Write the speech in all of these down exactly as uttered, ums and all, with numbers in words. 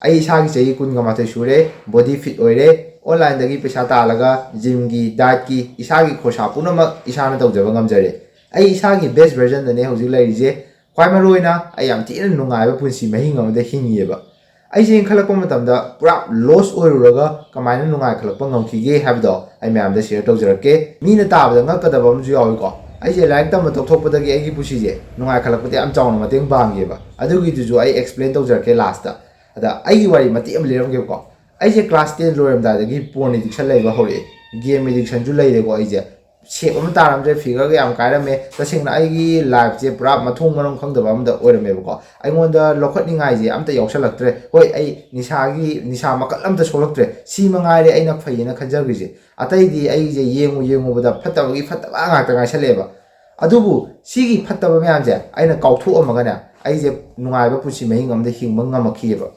ꯑꯩ ꯏꯁꯥꯒꯤ ꯆꯍꯤ ꯀꯨꯟꯒ ꯃꯥꯊꯣꯏ ꯁꯨꯔꯦ, body fit ꯑꯣꯏꯔꯦ, online ꯗꯒꯤ ꯄꯩꯁꯥ ꯇꯥꯜꯂꯒ gym ꯒꯤ, diet ꯀꯤ, ꯏꯁꯥꯒꯤ ꯈꯣꯔꯁꯥ ꯄꯨꯝꯅꯃꯛ ꯏꯁꯥꯅ ꯇꯧꯖꯕ ꯉꯝꯖꯔꯦ꯫ ꯑꯩ ꯏꯁꯥꯒꯤ best version ꯗꯅꯦ ꯍꯧꯖꯤꯛ ꯂꯩꯔꯤꯁꯦ꯫ ꯈ꯭ꯋꯥꯏ ꯃꯔꯨ ꯑꯣꯏꯅ ꯑꯩ ꯌꯥꯝ ꯊꯤꯅ ꯅꯨꯡꯉꯥꯏꯕ ꯄꯨꯟꯁꯤ ꯃꯍꯤꯡ ꯑꯃꯗ ꯍꯤꯡꯉꯤꯑꯕ꯫ ꯑꯩꯁꯦ ꯏꯟꯈꯠꯂꯛꯄ ꯃꯇꯝꯗ ꯄꯨꯔꯥ loss ꯑꯣꯏꯔꯨꯔꯒ ꯀꯃꯥꯏꯅ ꯅꯨꯡꯉꯥꯏꯈꯠꯂꯛꯄ ꯉꯝꯈꯤꯒꯦ ꯍꯥꯏꯕꯗꯣ ꯑꯩ ꯃꯌꯥꯝꯗ share ꯇꯧꯖꯔꯛꯀꯦ꯫ ꯃꯤꯅ ꯇꯥꯕꯗ ꯉꯛꯀꯗꯕ ꯑꯃꯁꯨ ꯌꯥꯎꯏꯀꯣ, ꯑꯩꯁꯦ ꯂꯥꯏꯔꯤꯛ ꯇꯝꯕ ꯇꯣꯛꯊꯣꯛꯄꯗꯒꯤ ꯑꯩꯒꯤ ꯄꯨꯟꯁꯤꯁꯦ ꯅꯨꯡꯉꯥꯏꯈꯠꯂꯛꯄꯗ ꯌꯥꯝ ꯆꯥꯎꯅ ꯃꯇꯦꯡ ꯄꯥꯡꯈꯤꯑꯕ꯫ ꯑꯗꯨꯒꯤꯗꯨꯁꯨ ꯑꯩ explain ꯇꯧꯖꯔꯛꯀꯦ last ꯇ꯫ ꯑꯗ ꯑꯩꯒꯤ ꯋꯥꯔꯤ ꯃꯇꯦꯛ ꯑꯃ ꯂꯤꯔꯝꯒꯦꯕꯀꯣ꯫ ꯑꯩꯁꯦ class ten ꯂꯣꯏꯔꯝꯗꯥꯏꯗꯒꯤ porn addiction ꯂꯩꯕ ꯍꯧꯔꯛꯑꯦ꯫ Game addiction ꯁꯨ ꯂꯩꯔꯦꯀꯣ ꯑꯩꯁꯦ꯫ Shape ꯑꯃ ꯇꯥꯔꯝꯗ꯭ꯔꯦ, figure ꯒ ꯌꯥꯝ ꯀꯥꯏꯔꯝꯃꯦ꯫ ꯇꯁꯦꯡꯅ ꯑꯩꯒꯤ life ꯁꯦ ꯄꯨꯔꯥ ꯃꯊꯣꯡ ꯃꯔꯝ ꯈꯪꯗꯕ ꯑꯃꯗ ꯑꯣꯏꯔꯝꯃꯦꯕꯀꯣ꯫ ꯑꯩꯉꯣꯟꯗ ꯂꯧꯈꯠꯅꯤꯡꯉꯥꯏꯁꯦ ꯑꯝꯇ ꯌꯥꯎꯁꯜꯂꯛꯇ꯭ꯔꯦ꯫ ꯍꯣꯏ, ꯑꯩ ꯅꯤꯁꯥꯒꯤ, ꯅꯤꯁꯥ ꯃꯈꯜ ꯑꯝꯇ ꯁꯣꯛꯂꯛꯇ꯭ꯔꯦ꯫ ꯁꯤ ꯃꯉꯥꯏꯔꯦ ꯑꯩꯅ ꯐꯩꯌꯦꯅ ꯈꯟꯖꯈ꯭ꯔꯤꯁꯦ꯫ ꯑꯇꯩꯗꯤ ꯑꯩꯁꯦ ꯌꯦꯡꯉꯨ ꯌꯦꯡꯉꯨꯕꯗ ꯐꯠꯇꯕꯒꯤ ꯐꯠꯇꯕ ꯉꯥꯛꯇ ꯉꯥꯏꯁꯜꯂꯛꯑꯦꯕ꯫ ꯑꯗꯨꯕꯨ ꯁꯤꯒꯤ ꯐꯠꯇꯕ ꯃꯌꯥꯝꯁꯦ ꯑꯩꯅ ꯀꯥꯎꯊꯣꯛꯑꯝꯃꯒꯅꯦ, ꯑꯩꯁꯦ ꯅꯨꯡꯉꯥꯏꯕ ꯄꯨꯟꯁꯤ ꯃꯍꯤꯡ ꯑꯃꯗ ꯍꯤꯡꯕ ꯉꯝꯃꯛꯈꯤꯑꯕ꯫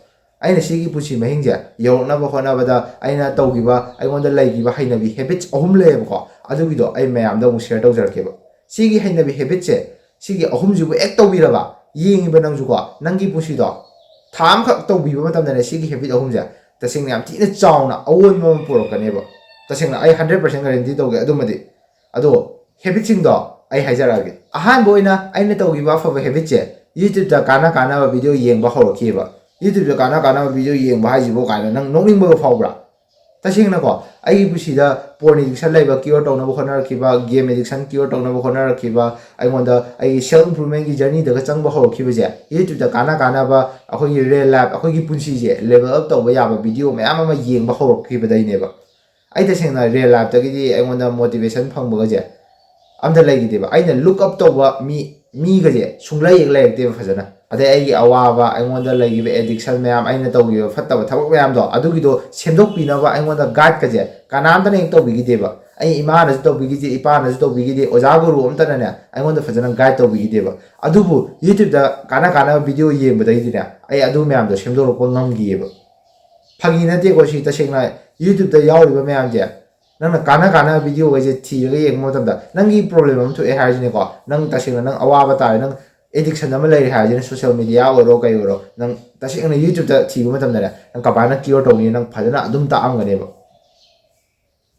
ꯑꯩꯅ ꯁꯤꯒꯤ ꯄꯨꯟꯁꯤ ꯃꯍꯤꯡꯁꯦ ꯌꯧꯔꯛꯅꯕ ꯍꯣꯠꯅꯕꯗ ꯑꯩꯅ ꯇꯧꯈꯤꯕ, ꯑꯩꯉꯣꯟꯗ ꯂꯩꯈꯤꯕ ꯍꯩꯅꯕꯤ, habits ꯑꯍꯨꯝ ꯂꯩꯌꯦꯕꯀꯣ꯫ ꯑꯗꯨꯒꯤꯗꯣ ꯑꯩ ꯃꯌꯥꯝꯗ ꯑꯃꯨꯛ share ꯇꯧꯖꯔꯛꯀꯦꯕ꯫ ꯁꯤꯒꯤ ꯍꯩꯅꯕꯤ, habit ꯁꯦ, ꯁꯤꯒꯤ ꯑꯍꯨꯝꯁꯤꯕꯨ ꯍꯦꯛ ꯇꯧꯕꯤꯔꯕ, ꯌꯦꯡꯉꯤꯕ ꯅꯪꯁꯨꯀꯣ, ꯅꯪꯒꯤ ꯄꯨꯟꯁꯤꯗꯣ ꯊꯥ ꯑꯃꯈꯛ ꯇꯧꯕꯤꯕ ꯃꯇꯝꯗꯅꯦ, ꯁꯤꯒꯤ habit ꯑꯍꯨꯝꯁꯦ ꯇꯁꯦꯡꯅ ꯌꯥꯝ ꯊꯤꯅ ꯆꯥꯎꯅ ꯑꯑꯣꯟꯕ ꯑꯃ ꯄꯨꯔꯛꯀꯅꯦꯕ꯫ ꯇꯁꯦꯡꯅ ꯑꯩ hundred percent guarantee ꯇꯧꯒꯦ ꯑꯗꯨꯃꯗꯤ꯫ ꯑꯗꯣ habit ꯁꯤꯡꯗꯣ ꯑꯩ ꯍꯥꯏꯖꯔꯛꯑꯒꯦ꯫ ꯑꯍꯥꯟꯕ ꯑꯣꯏꯅ ꯑꯩꯅ ꯇꯧꯈꯤꯕ ꯑꯐꯕ habit ꯁꯦ, YouTube ꯇ ꯀꯥꯟꯅ ꯀꯥꯟꯅꯕ video ꯌꯦꯡꯕ ꯍꯧꯔꯛꯈꯤꯕ꯫ YouTube ꯇ ꯀꯥꯟꯅ ꯀꯥꯟꯅꯕ video ꯌꯦꯡꯕ ꯍꯥꯏꯁꯤꯕꯨ ꯀꯥꯏꯅ ꯅꯪ ꯅꯣꯛꯅꯤꯡꯕꯒ ꯐꯥꯎꯕ꯭ꯔꯥ? ꯇꯁꯦꯡꯅꯀꯣ, ꯑꯩꯒꯤ ꯄꯨꯟꯁꯤꯗ porn addiction ꯂꯩꯕ cure ꯇꯧꯅꯕ ꯍꯣꯠꯅꯔꯛꯈꯤꯕ, game addiction cure ꯇꯧꯅꯕ ꯍꯣꯠꯅꯔꯛꯈꯤꯕ, ꯑꯩꯉꯣꯟꯗ ꯑꯩꯒꯤ self improvement ꯀꯤ journey ꯗꯒ ꯆꯪꯕ ꯍꯧꯔꯛꯈꯤꯕꯁꯦ, YouTube ꯇ ꯀꯥꯟꯅ ꯀꯥꯟꯅꯕ ꯑꯩꯈꯣꯏꯒꯤ real life, ꯑꯩꯈꯣꯏꯒꯤ ꯄꯨꯟꯁꯤꯁꯦ level up ꯇꯧꯕ ꯌꯥꯕ video ꯃꯌꯥꯝ ꯑꯃ ꯌꯦꯡꯕ ꯍꯧꯔꯛꯈꯤꯕꯗꯩꯅꯦꯕ꯫ ꯑꯩ ꯇꯁꯦꯡꯅ real life ꯇꯒꯤꯗꯤ ꯑꯩꯉꯣꯟꯗ motivation ꯐꯪꯕꯒꯁꯦ ꯑꯝꯇ ꯂꯩꯈꯤꯗꯦꯕ꯫ ꯑꯩꯅ look up ꯇꯧꯕ ꯃꯤ, ꯃꯤꯒꯁꯦ ꯁꯨꯡꯂꯩ ꯍꯦꯛ ꯂꯩꯔꯛꯇꯦꯕ ꯐꯖꯅ꯫ ꯑꯗꯩ ꯑꯩꯒꯤ ꯑꯋꯥꯕ, ꯑꯩꯉꯣꯟꯗ ꯂꯩꯈꯤꯕ addiction ꯃꯌꯥꯝ, ꯑꯩꯅ ꯇꯧꯈꯤꯕ ꯐꯠꯇꯕ ꯊꯕꯛ ꯃꯌꯥꯝꯗꯣ, ꯑꯗꯨꯒꯤꯗꯣ ꯁꯦꯝꯗꯣꯛꯄꯤꯅꯕ ꯑꯩꯉꯣꯟꯗ guide ꯀꯁꯦ ꯀꯅꯥꯝꯇꯅ ꯍꯦꯛ ꯇꯧꯕꯤꯈꯤꯗꯦꯕ꯫ ꯑꯩ ꯏꯃꯥꯅꯁꯨ ꯇꯧꯕꯤꯈꯤꯗꯦ, ꯏꯄꯥꯅꯁꯨ ꯇꯧꯕꯤꯈꯤꯗꯦ, ꯑꯣꯖꯥ ꯒꯨꯔꯨ ꯑꯝꯇꯅꯅꯦ ꯑꯩꯉꯣꯟꯗ ꯐꯖꯅ guide ꯇꯧꯕꯤꯈꯤꯗꯦꯕ꯫ ꯑꯗꯨꯕꯨ YouTube ꯇ ꯀꯥꯟꯅ ꯀꯥꯟꯅꯕ video ꯌꯦꯡꯕꯗꯒꯤꯗꯤꯅꯦ, ꯑꯩ ꯑꯗꯨ ꯃꯌꯥꯝꯗꯣ ꯁꯦꯝꯗꯣꯔꯛꯄ ꯉꯝꯈꯤꯑꯕ꯫ ꯐꯥꯒꯤ ꯅꯠꯇꯦꯀꯣ ꯁꯤ, ꯇꯁꯦꯡꯅ YouTube ꯇ ꯌꯥꯎꯔꯤꯕ ꯃꯌꯥꯝꯁꯦ, ꯅꯪꯅ ꯀꯥꯟꯅ ꯀꯥꯟꯅꯕ video ꯈꯩꯁꯦ ꯊꯤꯔꯒ ꯌꯦꯡꯕ ꯃꯇꯝꯗ, ꯅꯪꯒꯤ problem ꯑꯃ ꯊꯣꯛꯑꯦ ꯍꯥꯏꯔꯤꯁꯤꯅꯦꯀꯣ, ꯅꯪ ꯇꯁꯦꯡꯅ ꯅꯪ ꯑꯋꯥꯕ ꯇꯥꯔꯦ, ꯅꯪ ꯑꯦꯗꯤꯛꯁꯟ ꯑꯃ ꯂꯩꯔꯦ ꯍꯥꯏꯔꯁꯤꯅ, ꯁꯣꯁꯤꯌꯦꯜ ꯃꯤꯗꯤꯌꯥ ꯑꯣꯏꯔꯣ ꯀꯩ ꯑꯣꯏꯔꯣ, ꯅꯪ ꯇꯁꯦꯡꯅ ꯌꯨꯇ꯭ꯌꯨꯕꯇ ꯊꯤꯕ ꯃꯇꯝꯗꯅꯦ, ꯅꯪ ꯀꯃꯥꯏꯅ ꯀ꯭ꯌꯣꯔ ꯇꯧꯅꯤ, ꯅꯪ ꯐꯖꯅ ꯑꯗꯨꯝ ꯇꯥꯛꯑꯝꯒꯅꯦꯕ꯫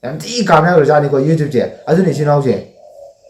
ꯌꯥꯝ ꯊꯤ ꯀꯥꯟꯅꯈ꯭ꯔꯖꯥꯠꯅꯤꯀꯣ ꯌꯨꯇ꯭ꯌꯨꯕꯁꯦ꯫ ꯑꯗꯨꯅ ꯏꯆꯤꯟ ꯏꯅꯥꯎꯁꯦ,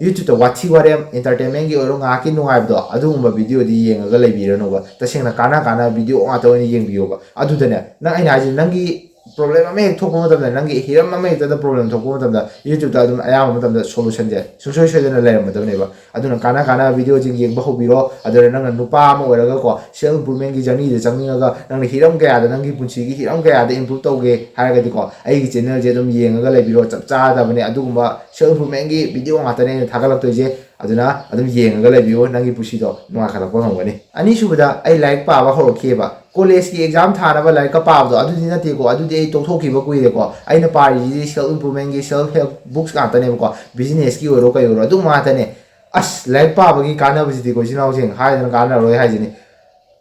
ꯌꯨꯇ꯭ꯌꯨꯕꯇ ꯋꯥꯊꯤ ꯋꯥꯔꯦꯝ, ꯑꯦꯟꯇꯔꯇꯦꯟꯃꯦꯟꯒꯤ ꯑꯣꯏꯔꯣ, ꯉꯥꯏꯍꯥꯛꯀꯤ ꯅꯨꯡꯉꯥꯏꯕꯗꯣ, ꯑꯗꯨꯒꯨꯝꯕ ꯚꯤꯗꯤꯑꯣꯗꯤ ꯌꯦꯡꯉꯒ ꯂꯩꯕꯤꯔꯅꯨꯕ꯫ ꯇꯁꯦꯡꯅ ꯀꯥꯟꯅ ꯀꯥꯟꯅꯕ ꯚꯤꯗꯤꯑꯣ ꯉꯥꯛꯇ ꯑꯣꯏꯅ ꯌꯦꯡꯕꯤꯌꯣꯕ꯫ ꯑꯗꯨꯗꯅꯦ, ꯅꯪ, ꯑꯩꯅ ꯍꯥꯏꯁꯦ, ꯅꯪꯒꯤ ꯄ꯭ꯔꯣꯕ꯭ꯂꯦꯝ ꯑꯃ ꯍꯦꯛ ꯊꯣꯛꯄ ꯃꯇꯝꯗ, ꯅꯪꯒꯤ ꯍꯤꯔꯝ ꯑꯃ ꯍꯦꯛꯇꯗ ꯄ꯭ꯔꯣꯕ꯭ꯂꯦꯝ ꯊꯣꯛꯄ ꯃꯇꯝꯗ, ꯌꯨꯇ꯭ꯌꯨꯕꯇ ꯑꯗꯨꯝ ꯑꯌꯥꯝꯕ ꯃꯇꯝꯗ ꯁꯣꯂꯨꯁꯟꯁꯦ ꯁꯨꯡꯁꯣꯏ ꯁꯣꯏꯗꯅ ꯂꯩꯔꯝꯒꯗꯕꯅꯦꯕ꯫ ꯑꯗꯨꯅ ꯀꯥꯟꯅ ꯀꯥꯟꯅꯕ ꯚꯤꯗꯤꯑꯣꯁꯤꯡ ꯌꯦꯡꯕ ꯍꯧꯕꯤꯔꯣ꯫ ꯑꯗꯨꯅ ꯅꯪꯅ ꯅꯨꯄꯥ ꯑꯃ ꯑꯣꯏꯔꯒꯀꯣ, ꯁꯦꯜꯐ ꯏꯝꯄ꯭ꯔꯨꯚꯃꯦꯟꯒꯤ ꯖꯔꯅꯤꯗ ꯆꯪꯅꯤꯡꯉꯒ, ꯅꯪꯅ ꯍꯤꯔꯝ ꯀꯌꯥꯗ, ꯅꯪꯒꯤ ꯄꯨꯟꯁꯤꯒꯤ ꯍꯤꯔꯝ ꯀꯌꯥꯗ ꯏꯝꯄ꯭ꯔꯨꯚ ꯇꯧꯒꯦ ꯍꯥꯏꯔꯒꯗꯤꯀꯣ, ꯑꯩꯒꯤ ꯆꯦꯅꯦꯜꯁꯦ ꯑꯗꯨꯝ ꯌꯦꯡꯉꯒ ꯂꯩꯕꯤꯔꯣ꯫ ꯆꯞ ꯆꯥꯗꯕꯅꯦ, ꯑꯗꯨꯒꯨꯝꯕ ꯁꯦꯜꯐ ꯏꯝꯄ꯭ꯔꯨꯚꯃꯦꯟꯒꯤ ꯚꯤꯗꯤꯑꯣ ꯉꯥꯛꯇꯅꯦ ꯑꯩꯅ ꯊꯥꯒꯠꯂꯛꯇꯣꯏꯁꯦ꯫ ꯑꯗꯨꯅ ꯑꯗꯨꯝ ꯌꯦꯡꯉꯒ ꯂꯩꯕꯤꯌꯨ, ꯅꯪꯒꯤ ꯄꯨꯟꯁꯤꯗꯣ ꯅꯨꯡꯉꯥꯏꯈꯠꯂꯛꯄ ꯉꯝꯒꯅꯤ꯫ ꯑꯅꯤꯁꯨꯕꯗ, ꯑꯩ ꯂꯥꯏꯔꯤꯛ ꯄꯥꯕ ꯍꯧꯔꯛꯈꯤꯑꯕ꯫ ꯀꯣꯂꯦꯖꯀꯤ ꯑꯦꯛꯖꯥꯝ ꯊꯥꯅꯕ ꯂꯥꯏꯔꯤꯛꯀ ꯄꯥꯕꯗꯣ ꯑꯗꯨꯗꯤ ꯅꯠꯇꯦꯀꯣ, ꯑꯗꯨꯗꯤ ꯑꯩ ꯇꯣꯛꯊꯣꯛꯈꯤꯕ ꯀꯨꯏꯔꯦꯀꯣ꯫ ꯑꯩꯅ ꯄꯥꯔꯤꯁꯤꯗꯤ ꯁꯦꯜꯐ ꯏꯝꯄ꯭ꯔꯨꯚꯃꯦꯟꯒꯤ, ꯁꯦꯜꯐ ꯍꯦꯜꯞ ꯕꯨꯛꯁ ꯉꯥꯛꯇꯅꯦꯕꯀꯣ, ꯕꯤꯖꯤꯅꯦꯁꯀꯤ ꯑꯣꯏꯔꯣ ꯀꯩ ꯑꯣꯏꯔꯣ, ꯑꯗꯨꯝ ꯉꯥꯛꯇꯅꯦ꯫ ꯑꯁ, ꯂꯥꯏꯔꯤꯛ ꯄꯥꯕꯒꯤ ꯀꯥꯟꯅꯕꯁꯤꯗꯤꯀꯣ, ꯏꯆꯤꯟ ꯏꯅꯥꯎꯁꯤꯡ, ꯍꯥꯏꯗꯅ ꯀꯥꯟꯅꯔꯣꯏ ꯍꯥꯏꯁꯤꯅꯤ꯫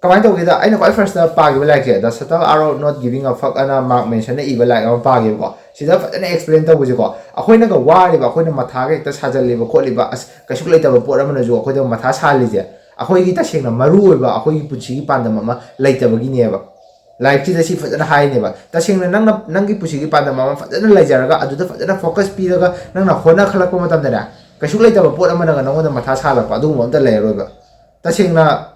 ꯀꯃꯥꯏꯅ ꯇꯧꯒꯦꯗ, ꯑꯩꯅ ꯈ꯭ꯋꯥꯏ ꯐꯥꯔꯁꯇ ꯄꯥꯈꯤꯕ ꯂꯥꯏꯔꯤꯛꯁꯦ The Subtle Art of Not Giving a Fuck ꯑꯅ ꯃꯥꯔꯛ ꯃꯦꯟꯁꯟꯅ ꯏꯕ ꯂꯥꯏꯔꯤꯛ ꯑꯃ ꯄꯥꯈꯤꯕꯀꯣ꯫ ꯁꯤꯗ ꯐꯖꯅ ꯑꯦꯛꯁꯄ꯭ꯂꯦꯟ ꯇꯧꯕꯁꯦꯀꯣ, ꯑꯩꯈꯣꯏꯅꯒ ꯋꯥꯔꯤꯕ, ꯑꯩꯈꯣꯏꯅ ꯃꯊꯥꯒ ꯍꯦꯛꯇ ꯁꯥꯖꯜꯂꯤꯕ ꯈꯣꯠꯂꯤꯕ, ꯑꯁ, ꯀꯩꯁꯨ ꯂꯩꯇꯕ ꯄꯣꯠ ꯑꯃꯅꯁꯨ ꯑꯩꯈꯣꯏꯗ ꯃꯊꯥ ꯁꯥꯍꯜꯂꯤꯁꯦ, ꯑꯩꯈꯣꯏꯒꯤ ꯇꯁꯦꯡꯅ ꯃꯔꯨ ꯑꯣꯏꯕ ꯑꯩꯈꯣꯏꯒꯤ ꯄꯨꯟꯁꯤꯒꯤ ꯄꯥꯟꯗꯝ ꯑꯃ ꯂꯩꯇꯕꯒꯤꯅꯦꯕ꯫ ꯂꯥꯏꯔꯤꯛꯁꯤꯗ ꯁꯤ ꯐꯖꯅ ꯍꯥꯏꯅꯦꯕ, ꯇꯁꯦꯡꯅ ꯅꯪꯅ ꯅꯪꯒꯤ ꯄꯨꯟꯁꯤꯒꯤ ꯄꯥꯟꯗꯝ ꯑꯃ ꯐꯖꯅ ꯂꯩꯖꯔꯒ, ꯑꯗꯨꯗ ꯐꯖꯅ ꯐꯣꯀꯁ ꯄꯤꯔꯒ ꯅꯪꯅ ꯍꯣꯠꯅꯈꯠꯂꯛꯄ ꯃꯇꯝꯗꯅꯦ, ꯀꯩꯁꯨ ꯂꯩꯇꯕ ꯄꯣꯠ ꯑꯃꯅꯒ ꯅꯪꯉꯣꯟꯗ ꯃꯊꯥ ꯁꯥꯍꯜꯂꯛꯄ ꯑꯗꯨꯒꯨꯝꯕ ꯑꯝꯇ ꯂꯩꯔꯔꯣꯏꯕ꯫ ꯇꯁꯦꯡꯅ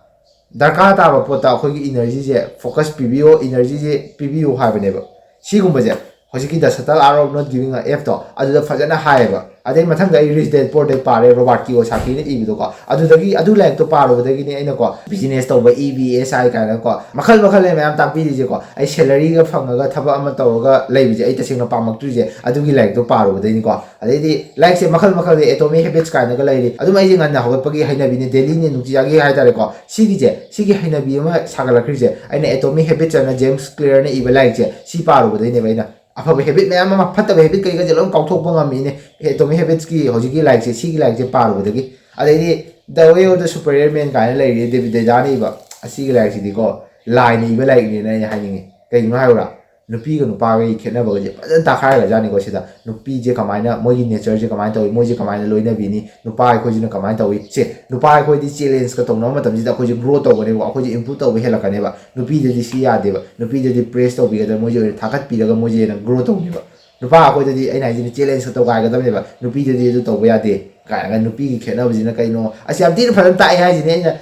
ꯗꯔꯀꯥꯔ ꯇꯥꯕ ꯄꯣꯠꯇ ꯑꯩꯈꯣꯏꯒꯤ ꯏꯅꯔꯖꯤꯁꯦ ꯐꯣꯀꯁ ꯄꯤꯕꯤꯌꯣ, ꯏꯅꯔꯖꯤꯁꯦ ꯄꯤꯕꯤꯌꯨ ꯍꯥꯏꯕꯅꯦꯕ꯫ ꯁꯤꯒꯨꯝꯕꯁꯦ ꯍꯧꯖꯤꯛꯀꯤ The Subtle Art of Not Giving a F ꯇꯣ ꯑꯗꯨꯗ ꯐꯖꯅ ꯍꯥꯏꯌꯦꯕ꯫ ꯑꯗꯩ ꯃꯊꯪꯗ ꯑꯩ Rich Dad Poor Dad ꯄꯥꯔꯦ, ꯔꯣꯕꯥꯔꯠ ꯀꯤꯌꯣꯁꯥꯀꯤꯅ ꯏꯕꯗꯣꯀꯣ꯫ ꯑꯗꯨꯗꯒꯤ, ꯑꯗꯨ ꯂꯥꯏꯔꯤꯛꯇꯣ ꯄꯥꯔꯨꯕꯗꯒꯤꯅꯦ ꯑꯩꯅꯀꯣ, ꯕꯤꯖꯤꯅꯦꯁ ꯇꯧꯕ, ꯏ ꯕꯤ ꯑꯦꯁ ꯑꯥꯏ ꯀꯥꯏꯅꯀꯣ, ꯃꯈꯜ ꯃꯈꯜ ꯂꯩ ꯃꯌꯥꯝ ꯇꯥꯛꯄꯤꯔꯤꯁꯦꯀꯣ꯫ ꯑꯩ ꯁꯦꯂꯔꯤꯒ ꯐꯪꯉꯒ ꯊꯕꯛ ꯑꯃ ꯇꯧꯔꯒ ꯂꯩꯕꯁꯦ ꯑꯩ ꯇꯁꯦꯡꯅ ꯄꯥꯝꯃꯛꯇ꯭ꯔꯤꯁꯦ ꯑꯗꯨꯒꯤ ꯂꯥꯏꯔꯤꯛꯇꯣ ꯄꯥꯔꯨꯕꯗꯩꯅꯤꯀꯣ꯫ ꯑꯗꯩꯗꯤ ꯂꯥꯏꯔꯤꯛꯁꯦ ꯃꯈꯜ ꯃꯈꯜ ꯂꯩ, Atomic Habits ꯀꯥꯏꯅꯒ ꯂꯩꯔꯤ꯫ ꯑꯗꯨꯝ ꯑꯩꯁꯦ ꯉꯟꯅ ꯍꯧꯒꯠꯄꯒꯤ ꯍꯩꯅꯕꯤꯅꯦ, ꯗꯦꯂꯤꯅꯦ, ꯅꯨꯡꯇꯤꯖꯥꯒꯤ ꯍꯥꯏꯇꯥꯔꯦꯀꯣ꯫ ꯁꯤꯒꯤꯁꯦ, ꯁꯤꯒꯤ ꯍꯩꯅꯕꯤ ꯑꯃ ꯁꯥꯒꯠꯂꯛꯈ꯭ꯔꯤꯁꯦ ꯑꯩꯅ Atomic Habits ꯑꯅ ꯖꯦꯝꯁ ꯀ꯭ꯂꯤꯌꯔꯅ ꯏꯕ ꯂꯥꯏꯔꯤꯛꯁꯦ, ꯁꯤ ꯄꯥꯔꯨꯕꯗꯩꯅꯦꯕ꯫ ꯑꯩꯅ ꯑꯐꯕ ꯍꯦꯕꯤꯠ ꯃꯌꯥꯝ ꯑꯃ, ꯐꯠꯇꯕ ꯍꯦꯕꯤꯠ ꯀꯩꯀꯩꯁꯦ ꯂꯣꯏ ꯀꯥꯎꯊꯣꯛꯄ ꯉꯝꯃꯤꯅꯦ꯫ Atomic Habits ꯀꯤ ꯍꯧꯖꯤꯛꯀꯤ ꯂꯥꯏꯔꯤꯛꯁꯦ, ꯁꯤꯒꯤ ꯂꯥꯏꯔꯤꯛꯁꯦ ꯄꯥꯔꯨꯕꯗꯒꯤ꯫ ꯑꯗꯩꯗꯤ The Way of the Superior Man ꯀꯥꯏꯅ ꯂꯩꯔꯤ, ꯗꯦꯕꯤꯠ ꯗꯦꯖꯥꯅ ꯏꯕ꯫ ꯑꯁꯤꯒꯤ ꯂꯥꯏꯔꯤꯛꯁꯤꯗꯤꯀꯣ, ꯂꯥꯏꯅ ꯏꯕ ꯂꯥꯏꯔꯤꯛꯅꯦꯅ ꯑꯩꯅ ꯍꯥꯏꯅꯤꯡꯉꯤ꯫ ꯀꯩꯒꯤꯅꯣ ꯍꯥꯏꯕ꯭ꯔꯥ? ꯅꯨꯄꯤꯒ ꯅꯨꯄꯥꯒꯒꯤ ꯈꯦꯠꯅꯕꯒꯁꯦ ꯐꯖꯅ ꯇꯥꯈꯥꯏꯔꯒꯖꯥꯠꯅꯤꯀꯣ ꯁꯤꯗ꯫ ꯅꯨꯄꯤꯁꯦ ꯀꯃꯥꯏꯅ, ꯃꯣꯏꯒꯤ ꯅꯦꯆꯔꯁꯦ ꯀꯃꯥꯏꯅ ꯇꯧꯏ, ꯃꯣꯏꯁꯦ ꯀꯃꯥꯏꯅ ꯂꯣꯏꯅꯕꯤꯅꯤ, ꯅꯨꯄꯥ ꯑꯩꯈꯣꯏꯁꯤꯅ ꯀꯃꯥꯏꯅ ꯇꯧꯏ꯫ ꯁꯦ, ꯅꯨꯄꯥ ꯑꯩꯈꯣꯏꯗꯤ ꯆꯦꯂꯦꯟꯖꯀ ꯇꯧꯅꯕ ꯃꯇꯝꯁꯤꯗ ꯑꯩꯈꯣꯏꯁꯦ ꯒ꯭ꯔꯣ ꯇꯧꯒꯅꯦꯕ, ꯑꯩꯈꯣꯏꯁꯦ ꯏꯝꯄ꯭ꯔꯨꯞ ꯇꯧꯕ ꯍꯦꯜꯂꯛꯀꯅꯦꯕ꯫ ꯅꯨꯄꯤꯗꯗꯤ ꯁꯤ ꯌꯥꯗꯦꯕ, ꯅꯨꯄꯤꯗꯗꯤ ꯄ꯭ꯔꯦꯁ ꯇꯧꯕꯤꯒꯗꯕ, ꯃꯣꯏꯁꯦ ꯑꯣꯏꯅ ꯊꯥꯒꯠꯄꯤꯔꯒ ꯃꯣꯏꯁꯦ ꯍꯦꯟꯅ ꯒ꯭ꯔꯣ ꯇꯧꯅꯦꯕ꯫ ꯅꯨꯄꯥ ꯑꯩꯈꯣꯏꯗꯗꯤ ꯑꯩꯅ ꯍꯥꯏꯁꯤꯅꯤ, ꯆꯦꯂꯦꯟꯖꯀ ꯇꯧꯒꯥꯏꯒꯗꯕꯅꯦꯕ, ꯅꯨꯄꯤꯗꯗꯤ ꯑꯗꯨ ꯇꯧꯕ ꯌꯥꯗꯦ ꯀꯥꯏꯅꯒ꯫ ꯅꯨꯄꯤꯒꯤ ꯈꯦꯠꯅꯕꯁꯤꯅ ꯀꯩꯅꯣ? ꯑꯁ, ꯌꯥꯝ ꯊꯤꯅ ꯐꯖꯅ ꯇꯥꯛꯑꯦ ꯍꯥꯏꯁꯤꯅꯤ ꯑꯩꯅ꯫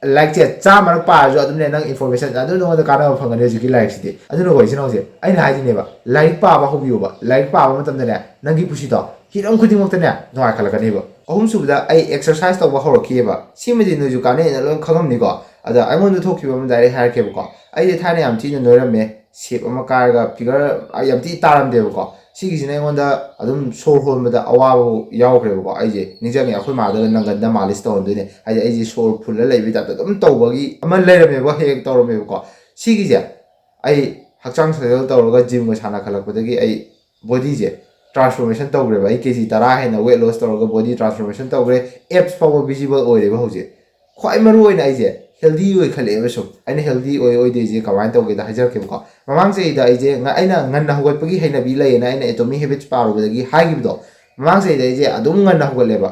ꯂꯥꯏꯔꯤꯛꯁꯦ ꯆꯥꯝꯃꯔꯛ ꯄꯥꯔꯁꯨ ꯑꯗꯨꯝꯅꯦ, ꯅꯪ ꯏꯟꯐꯣꯔꯃꯦꯁꯟ ꯑꯗꯨꯝ ꯅꯉꯣꯟꯗ ꯀꯥꯟꯅꯕ ꯐꯪꯒꯅꯤ ꯍꯧꯖꯤꯛꯀꯤ ꯂꯥꯏꯔꯤꯛꯁꯤꯗꯤ꯫ ꯑꯗꯨꯅꯀꯣ ꯏꯆꯤꯟ ꯏꯅꯥꯎꯁꯦ, ꯑꯩꯅ ꯍꯥꯏꯁꯤꯅꯦꯕ, ꯂꯥꯏꯔꯤꯛ ꯄꯥꯕ ꯍꯧꯕꯤꯌꯣꯕ꯫ ꯂꯥꯏꯔꯤꯛ ꯄꯥꯕ ꯃꯇꯝꯗꯅꯦ, ꯅꯪꯒꯤ ꯄꯨꯟꯁꯤꯗꯣ ꯍꯤꯔꯝ ꯈꯨꯗꯤꯡꯃꯛꯇꯅꯦ ꯅꯨꯡꯉꯥꯏꯈꯠꯂꯛꯀꯅꯦꯕ꯫ ꯑꯍꯨꯝꯁꯨꯕꯗ, ꯑꯩ ꯑꯦꯛꯁꯔꯁꯥꯏꯁ ꯇꯧꯕ ꯍꯧꯔꯛꯈꯤꯑꯕ꯫ ꯁꯤꯃꯗꯤ ꯅꯣꯏꯁꯨ ꯀꯥꯟꯅꯩꯅ ꯂꯣꯏ ꯈꯪꯉꯝꯅꯤꯀꯣ꯫ ꯑꯗ ꯑꯩꯉꯣꯟꯗ ꯊꯣꯛꯈꯤꯕ ꯑꯃ ꯗꯥꯏꯔꯦꯛ ꯍꯥꯏꯔꯛꯀꯦꯕꯀꯣ꯫ ꯑꯩꯁꯦ ꯊꯥꯏꯅ ꯌꯥꯝ ꯊꯤꯅ ꯅꯣꯏꯔꯝꯃꯦ, ꯁꯦꯞ ꯑꯃ ꯀꯥꯏꯔꯒ ꯐꯤꯒꯔ ꯌꯥꯝ ꯊꯤ ꯇꯥꯔꯝꯗꯦꯕꯀꯣ꯫ ꯁꯤꯒꯤꯁꯤꯅ ꯑꯩꯉꯣꯟꯗ ꯑꯗꯨꯝ ꯁꯣꯔ ꯍꯣꯟꯕꯗ ꯑꯋꯥꯕ ꯌꯥꯎꯈ꯭ꯔꯦꯕꯀꯣ꯫ ꯑꯩꯁꯦ ꯅꯤꯡꯁꯤꯡꯉꯦ, ꯑꯩꯈꯣꯏ ꯃꯥꯗꯒ ꯅꯪꯒꯟꯗ ꯃꯥꯂꯤꯁ ꯇꯧꯍꯟꯗꯣꯏꯅꯦ, ꯍꯥꯏꯗꯤ ꯑꯩꯁꯦ ꯁꯣꯔ ꯐꯨꯜꯂ ꯂꯩꯕꯒꯤ ꯇꯥꯏꯞꯇ ꯑꯗꯨꯝ ꯇꯧꯕꯒꯤ ꯑꯃ ꯂꯩꯔꯝꯃꯦꯕ, ꯍꯦꯛ ꯍꯦꯛ ꯇꯧꯔꯝꯃꯦꯕꯀꯣ꯫ ꯁꯤꯒꯤꯁꯦ ꯑꯩ ꯍꯛꯆꯥꯡ ꯁꯥꯖꯦꯜ ꯇꯧꯔꯒ ꯖꯤꯝꯒ ꯁꯥꯟꯅ ꯈꯠꯂꯛꯄꯗꯒꯤ ꯑꯩ ꯕꯣꯗꯤꯁꯦ ꯇ꯭ꯔꯥꯟꯁꯐꯣꯔꯃꯦꯁꯟ ꯇꯧꯈ꯭ꯔꯦꯕ꯫ ꯑꯩ ꯀꯦ ꯖꯤ ꯇꯔꯥ ꯍꯦꯟꯅ ꯋꯦꯠ ꯂꯣꯁ ꯇꯧꯔꯒ ꯕꯣꯗꯤ ꯇ꯭ꯔꯥꯟꯁꯐꯣꯔꯃꯦꯁꯟ ꯇꯧꯈ꯭ꯔꯦ꯫ ꯑꯦꯞꯁ ꯐꯥꯎꯕ ꯚꯤꯖꯤꯕꯜ ꯑꯣꯏꯔꯦꯕ ꯍꯧꯖꯤꯛ꯫ ꯈ꯭ꯋꯥꯏ ꯃꯔꯨ ꯑꯣꯏꯅ ꯑꯩꯁꯦ ꯍꯦꯜꯗꯤ ꯑꯣꯏꯈꯠꯂꯛꯑꯦꯕ ꯁꯨꯝ꯫ ꯑꯩꯅ ꯍꯦꯜꯗꯤ ꯑꯣꯏ ꯑꯣꯏꯗꯣꯏꯁꯦ ꯀꯃꯥꯏꯅ ꯇꯧꯒꯦꯗ ꯍꯥꯏꯖꯔꯛꯀꯦꯕꯀꯣ꯫ ꯃꯃꯥꯡ ꯆꯍꯤꯗ ꯑꯩꯁꯦ ꯉ-, ꯑꯩꯅ ꯉꯟꯅ ꯍꯧꯒꯠꯄꯒꯤ ꯍꯩꯅꯕꯤ ꯂꯩꯌꯦꯅ ꯑꯩꯅ ꯑꯦꯇꯣꯃꯤꯛ ꯍꯦꯕꯤꯠꯁ ꯄꯥꯔꯨꯕꯗꯒꯤ ꯍꯥꯏꯈꯤꯕꯗꯣ, ꯃꯃꯥꯡ ꯆꯍꯤꯗ ꯑꯩꯁꯦ ꯑꯗꯨꯝ ꯉꯟꯅ ꯍꯧꯒꯠꯂꯦꯕ꯫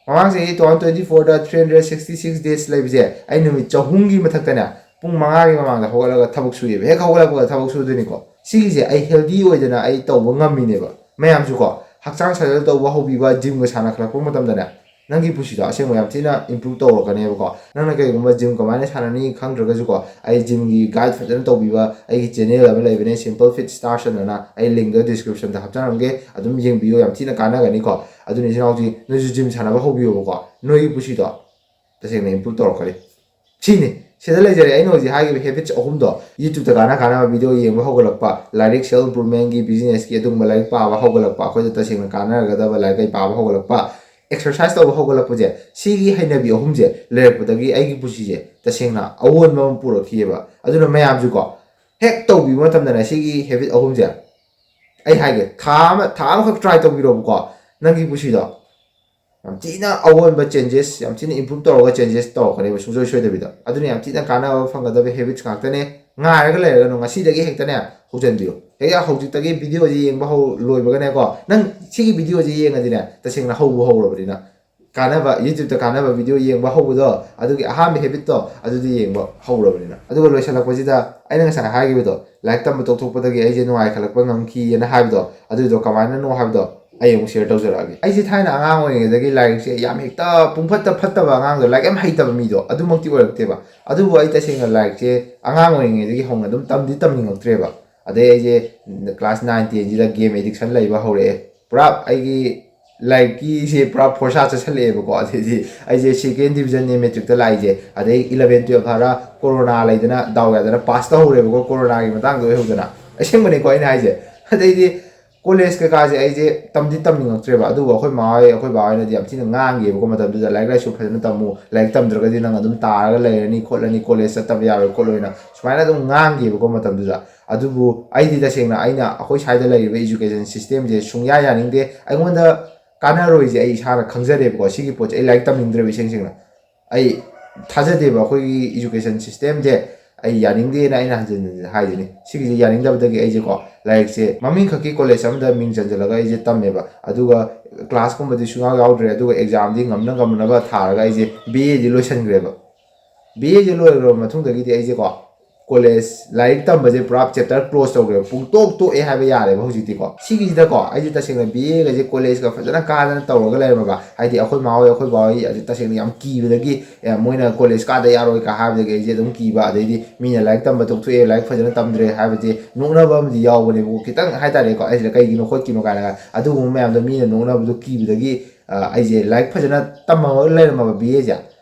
ꯃꯃꯥꯡ ꯆꯍꯤ two thousand twenty fourꯗ three hundred sixty six days ꯂꯩꯕꯁꯦ, ꯑꯩ ꯅꯨꯃꯤꯠ ꯆꯍꯨꯝꯒꯤ ꯃꯊꯛꯇꯅꯦ ꯄꯨꯡ ꯃꯉꯥꯒꯤ ꯃꯃꯥꯡꯗ ꯍꯧꯒꯠꯂꯒ ꯊꯕꯛ ꯁꯨꯏꯌꯦꯕ꯫ ꯍꯦꯛ ꯍꯧꯒꯠꯂꯛꯄꯒ ꯊꯕꯛ ꯁꯨꯗꯣꯏꯅꯤꯀꯣ꯫ ꯁꯤꯒꯤꯁꯦ ꯑꯩ ꯍꯦꯜꯗꯤ ꯑꯣꯏꯗꯅ ꯑꯩ ꯇꯧꯕ ꯉꯝꯃꯤꯅꯦꯕ꯫ ꯃꯌꯥꯝꯁꯨꯀꯣ, ꯍꯛꯆꯥꯡ ꯁꯥꯖꯦꯜ ꯇꯧꯕ ꯍꯧꯕꯤꯕ, ꯖꯤꯝꯒ ꯁꯥꯟꯅ ꯈꯠꯂꯛꯄ ꯃꯇꯝꯗꯅꯦ, ꯅꯪꯒꯤ ꯄꯨꯟꯁꯤꯗꯣ ꯑꯁꯦꯡꯕ ꯌꯥꯝ ꯊꯤꯅ ꯏꯝꯄ꯭ꯔꯨꯞ ꯇꯧꯔꯛꯀꯅꯦꯕꯀꯣ꯫ ꯅꯪꯅ ꯀꯩꯒꯨꯝꯕ ꯖꯤꯝ ꯀꯃꯥꯏꯅ ꯁꯥꯟꯅꯅꯤ ꯈꯪꯗ꯭ꯔꯒꯁꯨꯀꯣ, ꯑꯩ ꯖꯤꯝꯒꯤ ꯒꯥꯏꯗ ꯐꯖꯅ ꯇꯧꯕꯤꯕ ꯑꯩꯒꯤ ꯆꯦꯅꯦꯜ ꯑꯃ ꯂꯩꯕꯅꯦ, Simple Fit Stars ꯑꯅ, ꯑꯩ ꯂꯤꯡꯗꯣ ꯗꯤꯁꯀ꯭ꯔꯤꯞꯁꯟꯗ ꯍꯥꯞꯆꯔꯝꯒꯦ, ꯑꯗꯨꯝ ꯌꯦꯡꯕꯤꯌꯨ, ꯌꯥꯝ ꯊꯤꯅ ꯀꯥꯟꯅꯒꯅꯤꯀꯣ꯫ ꯑꯗꯨꯅ ꯏꯆꯤꯟ ꯏꯅꯥꯎꯁꯤ ꯅꯣꯏꯁꯨ ꯖꯤꯝ ꯁꯥꯟꯅꯕ ꯍꯧꯕꯤꯌꯣꯕꯀꯣ, ꯅꯣꯏꯒꯤ ꯄꯨꯟꯁꯤꯗꯣ ꯇꯁꯦꯡꯅ ꯏꯝꯄ꯭ꯔꯨꯞ ꯇꯧꯔꯛꯀꯅꯤ꯫ ꯁꯤꯅꯤ, ꯁꯤꯗ ꯂꯩꯖꯔꯦ ꯑꯩꯅ ꯍꯧꯖꯤꯛ ꯍꯥꯏꯈꯤꯕ ꯍꯦꯕꯤꯠꯁ ꯑꯍꯨꯝꯗꯣ꯫ YouTube ꯀꯥꯟꯅ ꯀꯥꯟꯅꯕ ꯚꯤꯗꯤꯑꯣ ꯌꯦꯡꯕ ꯍꯧꯒꯠꯂꯛꯄ, ꯂꯥꯏꯔꯤꯛ, ꯁꯦꯜꯐ ꯏꯝꯄ꯭ꯔꯨꯞꯃꯦꯟꯒꯤ, ꯕꯤꯖꯤꯅꯦꯁꯀꯤ ꯑꯗꯨꯒꯨꯝꯕ ꯂꯥꯏꯔꯤꯛ ꯄꯥꯕ ꯍꯧꯒꯠꯂꯛꯄ, ꯑꯩꯈꯣꯏꯗ ꯇꯁꯦꯡꯅ ꯀꯥꯟꯅꯔꯒꯗꯕ ꯂꯥꯏꯔꯤꯛ ꯀꯩ ꯄꯥꯕ ꯍꯧꯒꯠꯂꯛꯄ, ꯑꯦꯛꯁꯔꯁꯥꯏꯁ ꯇꯧꯕ ꯍꯧꯒꯠꯂꯛꯄꯁꯦ, ꯁꯤꯒꯤ ꯍꯩꯅꯕꯤ ꯑꯍꯨꯝꯁꯦ ꯂꯩꯔꯛꯄꯗꯒꯤ ꯑꯩꯒꯤ ꯄꯨꯟꯁꯤꯁꯦ ꯇꯁꯦꯡꯅ ꯑꯑꯣꯟꯕ ꯑꯃ ꯄꯨꯔꯛꯈꯤꯑꯕ꯫ ꯑꯗꯨꯅ ꯃꯌꯥꯝꯁꯨꯀꯣ, ꯍꯦꯛ ꯇꯧꯕꯤꯕ ꯃꯇꯝꯗꯅꯦ, ꯁꯤꯒꯤ ꯍꯦꯕꯤꯠ ꯑꯍꯨꯝꯁꯦ, ꯑꯩ ꯍꯥꯏꯒꯦ, ꯊꯥ ꯑꯃ, ꯊꯥ ꯑꯃꯈꯛ ꯇ꯭ꯔꯥꯏ ꯇꯧꯕꯤꯔꯣꯕꯀꯣ, ꯅꯪꯒꯤ ꯄꯨꯟꯁꯤꯗꯣ ꯌꯥꯝ ꯊꯤꯅ ꯑꯑꯣꯟꯕ changes, ꯌꯥꯝ ꯊꯤꯅ improve ꯇꯧꯔꯒ changes ꯇꯧꯔꯛꯀꯅꯦꯕ ꯁꯨꯡꯁꯣꯏ ꯁꯣꯏꯗꯕꯤꯗ꯫ ꯑꯗꯨꯅ ꯌꯥꯝ ꯊꯤꯅ ꯀꯥꯟꯅꯕ ꯐꯪꯒꯗꯕ habits ꯉꯥꯛꯇꯅꯦ꯫ ꯉꯥꯏꯔꯒ ꯂꯩꯔꯒꯅꯨ, ꯉꯁꯤꯗꯒꯤ ꯍꯦꯛꯇꯅꯦ ꯍꯧꯖꯤꯟꯕꯤꯌꯨ꯫ ꯍꯦꯛ ꯍꯧꯖꯤꯛꯇꯒꯤ videoꯁꯦ ꯌꯦꯡꯕ ꯍꯧ ꯂꯣꯏꯕꯒꯅꯦꯀꯣ, ꯅꯪ ꯁꯤꯒꯤ videoꯁꯦ ꯌꯦꯡꯉꯗꯤꯅꯦ ꯇꯁꯦꯡꯅ ꯍꯧꯕ ꯍꯧꯔꯕꯅꯤꯅ꯫ ꯀꯥꯟꯅꯕ, YouTubeꯇ ꯀꯥꯟꯅꯕ video ꯌꯦꯡꯕ ꯍꯧꯕꯗꯣ, ꯑꯗꯨꯒꯤ ꯑꯍꯥꯟꯕ habitꯇꯣ ꯑꯗꯨꯗꯤ ꯌꯦꯡꯕ ꯍꯧꯔꯕꯅꯤꯅ꯫ ꯑꯗꯨꯒ ꯂꯣꯏꯁꯤꯜꯂꯛꯄꯁꯤꯗ ꯑꯩꯅ ꯉꯁꯥꯏ ꯍꯥꯏꯈꯤꯕꯗꯣ, ꯂꯥꯏꯔꯤꯛ ꯇꯝꯕ ꯇꯣꯛꯊꯣꯛꯄꯗꯒꯤ ꯑꯩꯁꯦ ꯅꯨꯡꯉꯥꯏꯈꯠꯂꯛꯄ ꯉꯝꯈꯤꯑꯅ ꯍꯥꯏꯕꯗꯣ, ꯑꯗꯨꯗꯣ ꯀꯃꯥꯏꯅꯅꯣ ꯍꯥꯏꯕꯗꯣ ꯑꯩ ꯑꯃꯨꯛ share ꯇꯧꯖꯔꯛꯑꯒꯦ꯫ ꯑꯩꯁꯦ ꯊꯥꯏꯅ ꯑꯉꯥꯡ ꯑꯣꯏꯔꯤꯉꯩꯗꯒꯤ ꯂꯥꯏꯔꯤꯛꯁꯦ ꯌꯥꯝ ꯍꯦꯛꯇ ꯄꯨꯡꯐꯠꯇ ꯐꯠꯇꯕ ꯑꯉꯥꯡꯗꯣ, ꯂꯥꯏꯔꯤꯛ ꯌꯥꯝ ꯍꯩꯇꯕ ꯃꯤꯗꯣ ꯑꯗꯨꯃꯛꯇꯤ ꯑꯣꯏꯔꯛꯇꯦꯕ꯫ ꯑꯗꯨꯕꯨ ꯑꯩ ꯇꯁꯦꯡꯅ ꯂꯥꯏꯔꯤꯛꯁꯦ ꯑꯉꯥꯡ ꯑꯣꯏꯔꯤꯉꯩꯗꯒꯤ ꯍꯧꯅ ꯑꯗꯨꯝ ꯇꯝꯗꯤ ꯇꯝꯅꯤꯡꯉꯛꯇ꯭ꯔꯦꯕ꯫ ꯑꯗꯩ ꯑꯩꯁꯦ class nine tenꯁꯤꯗ game addiction ꯂꯩꯕ ꯍꯧꯔꯛꯑꯦ꯫ ꯄꯨꯔꯥ ꯑꯩꯒꯤ ꯂꯥꯏꯔꯤꯛꯀꯤꯁꯦ ꯄꯨꯔꯥ ꯐꯣꯔꯁꯥ ꯆꯠꯁꯜꯂꯛꯑꯦꯕꯀꯣ꯫ ꯑꯗꯩꯗꯤ ꯑꯩꯁꯦ second divisionꯅꯦ matricꯇ ꯂꯥꯛꯏꯁꯦ꯫ ꯑꯗꯩ eleven twelve ꯐꯥꯔ ꯀꯣꯔꯣꯅꯥ ꯂꯩꯗꯅ ꯗꯥꯎ ꯌꯥꯗꯅ ꯄꯥꯁ ꯇꯧꯍꯧꯔꯦꯕꯀꯣ, ꯀꯣꯔꯣꯅꯥꯒꯤ ꯃꯇꯥꯡꯗ ꯑꯣꯏꯍꯧꯗꯅ꯫ ꯑꯁꯦꯡꯕꯅꯦꯀꯣ ꯑꯩꯅ ꯍꯥꯏꯁꯦ꯫ ꯑꯗꯩꯗꯤ ꯀꯣꯂꯦꯖ ꯀꯩꯀꯥꯁꯦ ꯑꯩꯁꯦ ꯇꯝꯗꯤ ꯇꯝꯅꯤꯡꯉꯛꯇ꯭ꯔꯦꯕ꯫ ꯑꯗꯨꯕꯨ ꯑꯩꯈꯣꯏ ꯃꯥ ꯍꯣꯏ, ꯑꯩꯈꯣꯏ ꯕꯥ ꯍꯣꯏꯅꯗꯤ ꯌꯥꯝ ꯊꯤꯅ ꯉꯥꯡꯒꯤꯕꯀꯣ ꯃꯇꯝꯗꯨꯗ, "ꯂꯥꯏꯔꯤꯛ ꯂꯥꯏꯁꯨ ꯐꯖꯅ ꯇꯝꯃꯨ, ꯂꯥꯏꯔꯤꯛ ꯇꯝꯗ꯭ꯔꯒꯗꯤ ꯅꯪ ꯑꯗꯨꯝ ꯇꯥꯔꯒ ꯂꯩꯔꯅꯤ ꯈꯣꯠꯂꯅꯤ, ꯀꯣꯂꯦꯖ ꯆꯠꯇꯕ ꯌꯥꯔꯣꯏ ꯈꯣꯠꯂꯣꯏꯅ", ꯁꯨꯃꯥꯏꯅ ꯑꯗꯨꯝ ꯉꯥꯡꯒꯤꯕꯀꯣ ꯃꯇꯝꯗꯨꯗ꯫ ꯑꯗꯨꯕꯨ ꯑꯩꯗꯤ ꯇꯁꯦꯡꯅ ꯑꯩꯅ ꯑꯩꯈꯣꯏ ꯁ꯭ꯋꯥꯏꯗ ꯂꯩꯔꯤꯕ education systemꯁꯦ ꯁꯨꯡꯌꯥ ꯌꯥꯅꯤꯡꯗꯦ꯫ ꯑꯩꯉꯣꯟꯗ ꯀꯥꯟꯅꯔꯣꯏꯁꯦ ꯑꯩ ꯏꯁꯥꯅ ꯈꯪꯖꯔꯦꯕꯀꯣ꯫ ꯁꯤꯒꯤ ꯄꯣꯠꯁꯦ ꯑꯩ ꯂꯥꯏꯔꯤꯛ ꯇꯝꯅꯤꯡꯗ꯭ꯔꯦꯕ ꯏꯁꯦꯡ ꯁꯦꯡꯅ꯫ ꯑꯩ ꯊꯥꯖꯗꯦꯕ ꯑꯩꯈꯣꯏꯒꯤ education systemꯁꯦ꯫ ꯑꯩ ꯌꯥꯅꯤꯡꯗꯦꯅ ꯑꯩꯅ ꯍꯟꯖꯤꯟ ꯍꯟꯖꯤꯟ ꯍꯥꯏꯗꯨꯅꯤ꯫ ꯁꯤꯒꯤꯁꯦ ꯌꯥꯅꯤꯡꯗꯕꯗꯒꯤ ꯑꯩꯁꯦꯀꯣ ꯂꯥꯏꯔꯤꯛꯁꯦ ꯃꯃꯤꯡ ꯈꯛꯀꯤ ꯀꯣꯂꯦꯖ ꯑꯃꯗ ꯃꯤꯡ ꯆꯟꯁꯤꯜꯂꯒ ꯑꯩꯁꯦ ꯇꯝꯃꯦꯕ꯫ ꯑꯗꯨꯒ classꯀꯨꯝꯕꯗꯤ ꯁꯨꯡꯌꯥꯎ ꯌꯥꯎꯗ꯭ꯔꯦ꯫ ꯑꯗꯨꯒ examꯗꯤ ꯉꯝꯅ ꯉꯝꯅꯕ ꯊꯥꯔꯒ ꯑꯩꯁꯦ BAꯗꯤ ꯂꯣꯏꯁꯤꯟꯈ꯭ꯔꯦꯕ꯫ BAꯁꯦ ꯂꯣꯏꯈ꯭ꯔꯕ ꯃꯇꯨꯡꯗꯒꯤꯗꯤ ꯑꯩꯁꯦꯀꯣ ꯀꯣꯂꯦꯖ ꯂꯥꯏꯔꯤꯛ ꯇꯝꯕꯁꯦ ꯄꯨꯔꯥ chapter close ꯇꯧꯈ꯭ꯔꯦꯕ, ꯄꯨꯡꯇꯣꯛ ꯇꯣꯛꯑꯦ ꯍꯥꯏꯕ ꯌꯥꯔꯦꯕ ꯍꯧꯖꯤꯛꯇꯤꯀꯣ꯫ ꯁꯤꯒꯤꯁꯤꯗꯀꯣ ꯑꯩꯁꯦ ꯇꯁꯦꯡꯅ BAꯒꯁꯦ ꯀꯣꯂꯦꯖꯀ ꯐꯖꯅ ꯀꯥꯗꯅ ꯇꯧꯔꯒ ꯂꯩꯔꯝꯃꯕ꯫ ꯍꯥꯏꯗꯤ ꯑꯩꯈꯣꯏ ꯃꯥ ꯍꯣꯏ, ꯑꯩꯈꯣꯏ ꯕꯥ ꯍꯣꯏ ꯑꯗꯨ ꯇꯁꯦꯡꯅ ꯌꯥꯝ ꯀꯤꯕꯗꯒꯤ, "ꯑꯦ, ꯃꯣꯏꯅ ꯀꯣꯂꯦꯖ ꯀꯥꯗ ꯌꯥꯔꯣꯏ" ꯀ ꯍꯥꯏꯕꯗꯒꯤ ꯑꯩꯁꯦ ꯑꯗꯨꯝ ꯀꯤꯕ꯫ ꯑꯗꯩꯗꯤ ꯃꯤꯅ ꯂꯥꯏꯔꯤꯛ ꯇꯝꯕ ꯇꯣꯛꯊꯣꯛꯑꯦ, ꯂꯥꯏꯔꯤꯛ ꯐꯖꯅ ꯇꯝꯗ꯭ꯔꯦ ꯍꯥꯏꯕꯁꯦ ꯅꯣꯛꯅꯕ ꯑꯃꯗꯤ ꯌꯥꯎꯕꯅꯦꯕꯀꯣ, ꯈꯤꯇꯪ ꯍꯥꯏꯇꯥꯔꯦꯀꯣ꯫ ꯑꯩꯁꯤꯗ "ꯀꯩꯒꯤꯅꯣ ꯈꯣꯠꯀꯤꯅꯣ" ꯀꯥꯏꯅꯒ ꯑꯗꯨꯒꯨꯝꯕ ꯃꯌꯥꯝꯗꯣ ꯃꯤꯅ ꯅꯣꯛꯅꯕꯗꯣ ꯀꯤꯕꯗꯒꯤ, ꯑ, ꯑꯩꯁꯦ ꯂꯥꯏꯔꯤꯛ ꯐꯖꯅ ꯇꯝꯃꯒ ꯂꯩꯔꯝꯃꯕ BAꯁꯦ꯫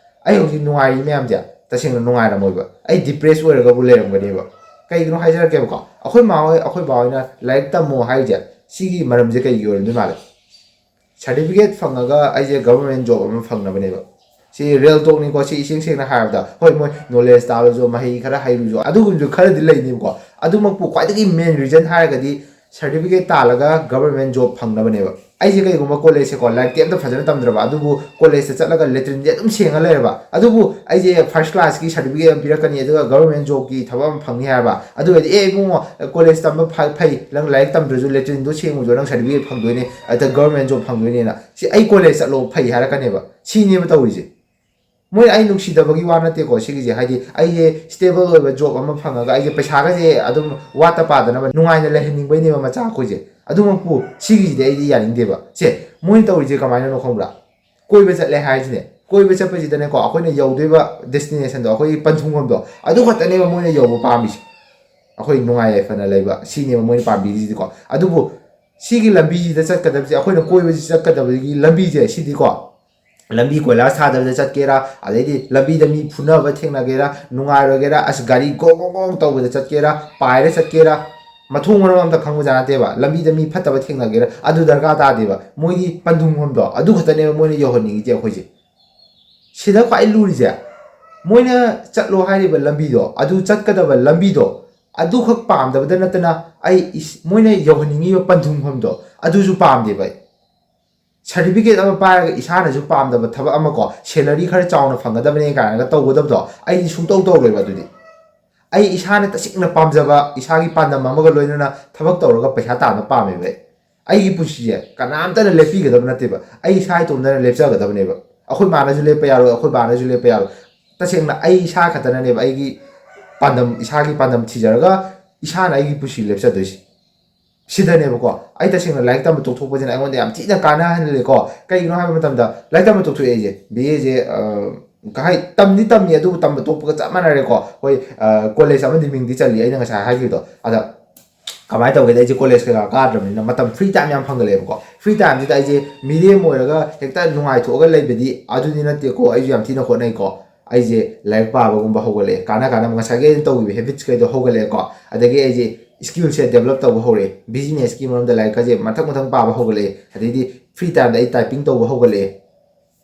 ꯑꯩ ꯍꯧꯖꯤꯛ ꯅꯨꯡꯉꯥꯏꯔꯤ ꯃꯌꯥꯝꯁꯦ ꯇꯁꯦꯡꯅ ꯅꯨꯡꯉꯥꯏꯔꯝꯃꯣꯏꯕ꯫ ꯑꯩ depress ꯑꯣꯏꯔꯒꯕꯨ ꯂꯩꯔꯝꯒꯅꯦꯕ꯫ ꯀꯩꯒꯤꯅꯣ ꯍꯥꯏꯖꯔꯛꯀꯦꯕꯀꯣ꯫ ꯑꯩꯈꯣꯏ ꯃꯥ ꯍꯣꯏ, ꯑꯩꯈꯣꯏ ꯕꯥ ꯍꯣꯏꯅ ꯂꯥꯏꯔꯤꯛ ꯇꯝꯃꯣ ꯍꯥꯏꯔꯤꯁꯦ ꯁꯤꯒꯤ ꯃꯔꯝꯁꯦ ꯀꯩꯒꯤ ꯑꯣꯏꯔꯝꯗꯣꯏ ꯃꯥꯜꯂꯦ? Certificate ꯐꯪꯉꯒ ꯑꯩꯁꯦ government job ꯑꯃ ꯐꯪꯅꯕꯅꯦꯕ꯫ ꯁꯤ real talkꯅꯤꯀꯣ꯫ ꯁꯤ ꯏꯁꯦꯡ ꯁꯦꯡꯅ ꯍꯥꯏꯔꯕꯗ, ꯍꯣꯏ, ꯃꯣꯏ knowledge ꯇꯥꯜꯂꯨꯁꯨ, ꯃꯍꯩ ꯈꯔ ꯍꯩꯔꯨꯁꯨ, ꯑꯗꯨꯒꯨꯝꯕꯁꯨ ꯈꯔꯗꯤ ꯂꯩꯅꯦꯕꯀꯣ꯫ ꯑꯗꯨꯃꯛꯄꯨ ꯈ꯭ꯋꯥꯏꯗꯒꯤ main reason ꯍꯥꯏꯔꯒꯗꯤ certificate ꯇꯥꯜꯂꯒ government job ꯐꯪꯅꯕꯅꯦꯕ꯫ ꯑꯩꯁꯦ ꯀꯩꯒꯨꯝꯕ ꯀꯣꯂꯦꯖꯁꯦꯀꯣ, ꯂꯥꯏꯔꯤꯛꯇꯤ ꯑꯝꯇ ꯐꯖꯅ ꯇꯝꯗ꯭ꯔꯕ, ꯑꯗꯨꯕꯨ ꯀꯣꯂꯦꯖꯇ ꯆꯠꯂꯒ ꯂꯦꯇ꯭ꯔꯤꯟꯁꯦ ꯑꯗꯨꯝ ꯁꯦꯡꯉ ꯂꯩꯔꯕ, ꯑꯗꯨꯕꯨ ꯑꯩꯁꯦ ꯐꯥꯔꯁ ꯀ꯭ꯂꯥꯁꯀꯤ ꯁꯥꯔꯇꯤꯐꯤꯀꯦꯠ ꯑꯃ ꯄꯤꯔꯛꯀꯅꯤ, ꯑꯗꯨꯒ ꯒꯚꯔꯟꯃꯦꯟ ꯖꯣꯕꯀꯤ ꯊꯕꯛ ꯑꯃ ꯐꯪꯅꯤ ꯍꯥꯏꯔꯕ, ꯑꯗꯨ ꯑꯣꯏꯔꯗꯤ, "ꯑꯦ ꯏꯕꯨꯡꯉꯣ, ꯀꯣꯂꯦꯖ ꯇꯝꯕ ꯐ- ꯐꯩ, ꯅꯪ ꯂꯥꯏꯔꯤꯛ ꯇꯝꯗ꯭ꯔꯁꯨ ꯂꯦꯇ꯭ꯔꯤꯟꯗꯣ ꯁꯦꯡꯉꯨꯁꯨ, ꯅꯪ ꯁꯥꯔꯇꯤꯐꯤꯀꯦꯠ ꯐꯪꯗꯣꯏꯅꯦ, ꯑꯗ ꯒꯚꯔꯟꯃꯦꯟ ꯖꯣꯕ ꯐꯪꯗꯣꯏꯅꯦꯅ, ꯁꯤ ꯑꯩ ꯀꯣꯂꯦꯖ ꯆꯠꯂꯣ ꯐꯩ" ꯍꯥꯏꯔꯛꯀꯅꯦꯕ꯫ ꯁꯤꯅꯦꯕ ꯇꯧꯔꯤꯁꯦ꯫ ꯃꯣꯏ ꯑꯩ ꯅꯨꯡꯁꯤꯗꯕꯒꯤ ꯋꯥ ꯅꯠꯇꯦꯀꯣ ꯁꯤꯒꯤꯁꯦ, ꯍꯥꯏꯗꯤ ꯑꯩꯁꯦ ꯁ꯭ꯇꯦꯕꯜ ꯑꯣꯏꯕ ꯖꯣꯕ ꯑꯃ ꯐꯪꯉꯒ ꯑꯩꯁꯦ ꯄꯩꯁꯥꯒꯁꯦ ꯑꯗꯨꯝ ꯋꯥꯠꯇ ꯄꯥꯗꯅꯕ ꯅꯨꯡꯉꯥꯏꯅ ꯂꯩꯍꯟꯅꯤꯡꯕꯩꯅꯦꯕ ꯃꯆꯥ ꯑꯩꯈꯣꯏꯁꯦ꯫ ꯑꯗꯨꯃꯛꯄꯨ ꯁꯤꯒꯤꯁꯤꯗꯤ ꯑꯩꯗꯤ ꯌꯥꯅꯤꯡꯗꯦꯕ꯫ ꯁꯦ, ꯃꯣꯏꯅ ꯇꯧꯔꯤꯁꯦ ꯀꯃꯥꯏꯅꯅꯣ ꯈꯪꯕ꯭ꯔꯥ? ꯀꯣꯏꯕ ꯆꯠꯂꯦ ꯍꯥꯏꯁꯤꯅꯦ, ꯀꯣꯏꯕ ꯆꯠꯄꯁꯤꯗꯅꯦꯀꯣ, ꯑꯩꯈꯣꯏꯅ ꯌꯧꯗꯣꯏꯕ ꯗꯦꯁꯇꯤꯅꯦꯁꯟꯗꯣ, ꯑꯩꯈꯣꯏꯒꯤ ꯄꯟꯊꯨꯡꯐꯝꯗꯣ, ꯑꯗꯨ ꯈꯛꯇꯅꯦꯕ ꯃꯣꯏꯅ ꯌꯧꯕ ꯄꯥꯝꯃꯤꯁꯦ꯫ ꯑꯩꯈꯣꯏ ꯅꯨꯡꯉꯥꯏ ꯌꯥꯏꯐꯅ ꯂꯩꯕ, ꯁꯤꯅꯦꯕ ꯃꯣꯏꯅ ꯄꯥꯝꯕꯤꯔꯤꯁꯤꯗꯤꯀꯣ꯫ ꯑꯗꯨꯕꯨ ꯁꯤꯒꯤ ꯂꯝꯕꯤꯁꯤꯗ ꯆꯠꯀꯗꯕꯁꯦ, ꯑꯩꯈꯣꯏꯅ ꯀꯣꯏꯕꯁꯤ ꯆꯠꯀꯗꯕꯒꯤ ꯂꯝꯕꯤꯁꯦ ꯁꯤꯗꯤꯀꯣ, ꯂꯝꯕꯤ ꯀꯣꯏꯂꯥꯁ ꯊꯥꯗꯕꯗ ꯆꯠꯀꯦꯔꯥ, ꯑꯗꯩꯗꯤ ꯂꯝꯕꯤꯗ ꯃꯤ ꯐꯨꯅꯕ ꯊꯦꯡꯅꯒꯦꯔꯥ, ꯅꯨꯡꯉꯥꯏꯔꯣꯏꯒꯦꯔꯥ, ꯑꯁ, ꯒꯥꯔꯤ ꯒꯣꯡ ꯒꯣꯡ ꯒꯣꯡ ꯇꯧꯕꯗ ꯆꯠꯀꯦꯔꯥ, ꯄꯥꯏꯔ ꯆꯠꯀꯦꯔꯥ, ꯃꯊꯣꯡ ꯃꯔꯝ ꯑꯝꯇ ꯈꯪꯕꯖꯥꯠ ꯅꯠꯇꯦꯕ꯫ ꯂꯝꯕꯤꯗ ꯃꯤ ꯐꯠꯇꯕ ꯊꯦꯡꯅꯒꯦꯔꯥ, ꯑꯗꯨ ꯗꯔꯀꯥꯔ ꯇꯥꯗꯦꯕ꯫ ꯃꯣꯏꯒꯤ ꯄꯟꯊꯨꯡꯐꯝꯗꯣ ꯑꯗꯨ ꯈꯛꯇꯅꯦꯕ ꯃꯣꯏꯅ ꯌꯧꯍꯟꯅꯤꯡꯉꯤꯁꯦ ꯑꯩꯈꯣꯏꯁꯦ꯫ ꯁꯤꯗ ꯈ꯭ꯋꯥꯏ ꯂꯨꯔꯤꯁꯦ, ꯃꯣꯏꯅ ꯆꯠꯂꯣ ꯍꯥꯏꯔꯤꯕ ꯂꯝꯕꯤꯗꯣ, ꯑꯗꯨ ꯆꯠꯀꯗꯕ ꯂꯝꯕꯤꯗꯣ, ꯑꯗꯨꯈꯛ ꯄꯥꯝꯗꯕꯗ ꯅꯠꯇꯅ, ꯑꯩ ꯏꯁ- ꯃꯣꯏꯅ ꯌꯧꯍꯟꯅꯤꯡꯉꯤꯕ ꯄꯟꯊꯨꯡꯐꯝꯗꯣ ꯑꯗꯨꯁꯨ ꯄꯥꯝꯗꯦꯕ ꯑꯩ꯫ ꯁꯥꯔꯇꯤꯐꯤꯀꯦꯠ ꯑꯃ ꯄꯥꯏꯔꯒ ꯏꯁꯥꯅꯁꯨ ꯄꯥꯝꯗꯕ ꯊꯕꯛ ꯑꯃ ꯀꯣ, ꯁꯦꯂꯔꯤ ꯈꯔ ꯆꯥꯎꯅ ꯐꯪꯒꯗꯕꯅꯦ ꯀꯥꯏꯅꯒ ꯇꯧꯒꯗꯕꯗꯣ, ꯑꯩꯗꯤ ꯁꯨꯡꯇꯧ ꯇꯧꯔꯣꯏꯕ ꯑꯗꯨꯗꯤ꯫ ꯑꯩ ꯏꯁꯥꯅ ꯇꯁꯦꯡꯅ ꯄꯥꯝꯖꯕ, ꯏꯁꯥꯒꯤ ꯄꯥꯟꯗꯝ ꯑꯃꯒ ꯂꯣꯏꯅꯅ ꯊꯕꯛ ꯇꯧꯔꯒ ꯄꯩꯁꯥ ꯇꯥꯟꯕ ꯄꯥꯝꯃꯦꯕ ꯑꯩ꯫ ꯑꯩꯒꯤ ꯄꯨꯟꯁꯤꯁꯦ ꯀꯅꯥꯝꯇꯅ ꯂꯦꯞꯄꯤꯒꯗꯕ ꯅꯠꯇꯦꯕ, ꯑꯩ ꯏꯁꯥ ꯏꯇꯣꯝꯇꯅ ꯂꯦꯞꯆꯒꯗꯕꯅꯦꯕ꯫ ꯑꯩꯈꯣꯏ ꯃꯥꯅꯁꯨ ꯂꯦꯞꯄ ꯌꯥꯔꯣꯏ, ꯑꯩꯈꯣꯏ ꯕꯥꯅꯁꯨ ꯂꯦꯞꯄ ꯌꯥꯔꯣꯏ꯫ ꯇꯁꯦꯡꯅ ꯑꯩ ꯏꯁꯥ ꯈꯛꯇꯅꯅꯦꯕ ꯑꯩꯒꯤ ꯄꯥꯟꯗꯝ, ꯏꯁꯥꯒꯤ ꯄꯥꯟꯗꯝ ꯊꯤꯖꯔꯒ ꯏꯁꯥꯅ ꯑꯩꯒꯤ ꯄꯨꯟꯁꯤ ꯂꯦꯞꯆꯗꯣꯏꯁꯦ꯫ ꯁꯤꯗꯅꯦꯕꯀꯣ, ꯑꯩ ꯇꯁꯦꯡꯅ ꯂꯥꯏꯔꯤꯛ ꯇꯝꯕ ꯇꯣꯛꯊꯣꯛꯄꯁꯤꯅ ꯑꯩꯉꯣꯟꯗ ꯌꯥꯝ ꯊꯤꯅ ꯀꯥꯟꯅꯍꯜꯂꯦꯀꯣ꯫ ꯀꯩꯒꯤꯅꯣ ꯍꯥꯏꯕ ꯃꯇꯝꯗ, ꯂꯥꯏꯔꯤꯛ ꯇꯝꯕ ꯇꯣꯛꯊꯣꯛꯑꯦ ꯑꯩꯁꯦ, ꯕꯤ ꯑꯦꯁꯦ, ꯀꯩ ꯍꯥꯏ, ꯇꯝꯗꯤ ꯇꯝꯃꯤ, ꯑꯗꯨꯕꯨ ꯇꯝꯕ ꯇꯣꯛꯄꯒ ꯆꯞ ꯃꯥꯟꯅꯔꯦꯀꯣ꯫ ꯍꯣꯏ, ꯀꯣꯂꯦꯖ ꯑꯃꯗꯤ ꯃꯤꯡꯗꯤ ꯆꯜꯂꯤ, ꯑꯩꯅ ꯉꯁꯥꯏ ꯍꯥꯏꯈꯤꯕꯗꯣ꯫ ꯑꯗ ꯀꯃꯥꯏꯅ ꯇꯧꯒꯦꯗ, ꯑꯩꯁꯦ ꯀꯣꯂꯦꯖ ꯀꯩꯀꯥ ꯀꯥꯗ꯭ꯔꯕꯅꯤꯅ ꯃꯇꯝ ꯐ꯭ꯔꯤ ꯇꯥꯏꯝ ꯌꯥꯝ ꯐꯪꯒꯠꯂꯛꯑꯦꯕꯀꯣ꯫ ꯐ꯭ꯔꯤ ꯇꯥꯏꯝꯁꯤꯗ ꯑꯩꯁꯦ ꯃꯤꯔꯦꯝ ꯑꯣꯏꯔꯒ ꯍꯦꯛꯇ ꯅꯨꯡꯉꯥꯏꯊꯣꯛꯑꯒ ꯂꯩꯕꯗꯤ ꯑꯗꯨꯗꯤ ꯅꯠꯇꯦꯀꯣ, ꯑꯩꯁꯨ ꯌꯥꯝ ꯊꯤꯅ ꯍꯣꯠꯅꯩꯀꯣ꯫ ꯑꯩꯁꯦ ꯂꯥꯏꯔꯤꯛ ꯄꯥꯕꯒꯨꯝꯕ ꯍꯧꯒꯠꯂꯛꯑꯦ, ꯀꯥꯟꯅ ꯀꯥꯟꯅꯕ ꯉꯁꯥꯏꯒꯤ ꯑꯩꯅ ꯇꯧꯈꯤꯕ ꯍꯦꯕꯤꯠꯁ ꯀꯩꯗꯣ ꯍꯧꯒꯠꯂꯛꯑꯦꯀꯣ꯫ ꯑꯗꯒꯤ ꯑꯩꯁꯦ ꯁ꯭ꯀꯤꯜꯁꯦ ꯗꯦꯕꯂꯞ ꯇꯧꯕ ꯍꯧꯔꯛꯑꯦ, ꯕꯤꯖꯤꯅꯦꯁꯀꯤ ꯃꯔꯝꯗ ꯂꯥꯏꯔꯤꯛꯀꯁꯦ ꯃꯊꯪ ꯃꯊꯪ ꯄꯥꯕ ꯍꯧꯒꯠꯂꯛꯑꯦ꯫ ꯑꯗꯩꯗꯤ ꯐ꯭ꯔꯤ ꯇꯥꯏꯝꯗ ꯑꯩ ꯇꯥꯏꯄꯤꯡ ꯇꯧꯕ ꯍꯧꯒꯠꯂꯛꯑꯦ꯫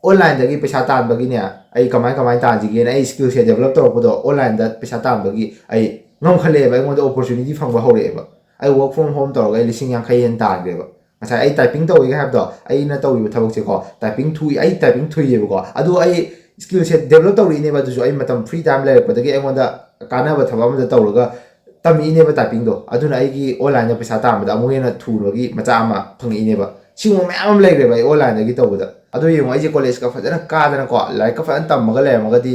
ꯑꯣꯟꯂꯥꯏꯟꯗꯒꯤ ꯄꯩꯁꯥ ꯇꯥꯟꯕꯒꯤꯅꯦ, ꯑꯩ ꯀꯃꯥꯏ ꯀꯃꯥꯏꯅ ꯇꯥꯟꯁꯤꯒꯦꯅ ꯑꯩ ꯁ꯭ꯀꯤꯜꯁꯦ ꯗꯦꯕꯂꯞ ꯇꯧꯔꯛꯄꯗꯣ, ꯑꯣꯟꯂꯥꯏꯟꯗ ꯄꯩꯁꯥ ꯇꯥꯟꯕꯒꯤ ꯑꯩ ꯉꯝꯈꯠꯂꯛꯑꯦꯕ, ꯑꯩꯉꯣꯟꯗ ꯑꯣꯄꯣꯔꯆꯨꯅꯤꯇꯤ ꯐꯪꯕ ꯍꯧꯔꯛꯑꯦꯕ꯫ ꯑꯩ ꯋꯥꯔꯛ ꯐ꯭ꯔꯣꯝ ꯍꯣꯝ ꯇꯧꯔꯒ ꯑꯩ ꯂꯤꯁꯤꯡ ꯌꯥꯡꯈꯩ ꯍꯦꯟꯅ ꯇꯥꯟꯈ꯭ꯔꯦꯕ꯫ ꯉꯁꯥꯏ ꯑꯩ ꯇꯥꯏꯄꯤꯡ ꯇꯧꯋꯤꯒ ꯍꯥꯏꯕꯗꯣ, ꯑꯩꯅ ꯇꯧꯔꯤꯕ ꯊꯕꯛꯁꯦꯀꯣ, ꯇꯥꯏꯄꯤꯡ ꯊꯨꯏ, ꯑꯩ ꯇꯥꯏꯄꯤꯡ ꯊꯨꯏꯌꯦꯕꯀꯣ꯫ ꯑꯗꯨ ꯑꯩ ꯁ꯭ꯀꯤꯜꯁꯦ ꯗꯦꯕꯂꯞ ꯇꯧꯔꯛꯏꯅꯦꯕ꯫ ꯑꯗꯨꯁꯨ ꯑꯩ ꯃꯇꯝ ꯐ꯭ꯔꯤ ꯇꯥꯏꯝ ꯂꯩꯔꯛꯄꯗꯒꯤ ꯑꯩꯉꯣꯟꯗ ꯀꯥꯟꯅꯕ ꯊꯕꯛ ꯑꯃꯗ ꯇꯧꯔꯒ ꯇꯝꯃꯛꯏꯅꯦꯕ ꯇꯥꯏꯄꯤꯡꯗꯣ꯫ ꯑꯗꯨꯅ ꯑꯩꯒꯤ ꯑꯣꯟꯂꯥꯏꯟꯗ ꯄꯩꯁꯥ ꯇꯥꯟꯕꯗ ꯑꯃꯨꯛ ꯍꯦꯟꯅ ꯊꯨꯕꯒꯤ ꯃꯆꯥꯛ ꯑꯃ ꯐꯪꯉꯛꯏꯅꯦꯕ꯫ ꯁꯤꯒꯨꯝꯕ ꯃꯌꯥꯝ ꯑꯃ ꯂꯩꯈ꯭ꯔꯦꯕ ꯑꯩ ꯑꯣꯟꯂꯥꯏꯟꯗꯒꯤ ꯇꯧꯕꯗ꯫ ꯑꯗꯨ ꯌꯦꯡꯉꯣ, ꯑꯩꯁꯦ ꯀꯣꯂꯦꯖꯀ ꯐꯖꯅ ꯀꯥꯗꯅꯀꯣ, ꯂꯥꯏꯔꯤꯛꯀ ꯐꯖꯅ ꯇꯝꯃꯒ ꯂꯩꯔꯝꯃꯒꯗꯤ,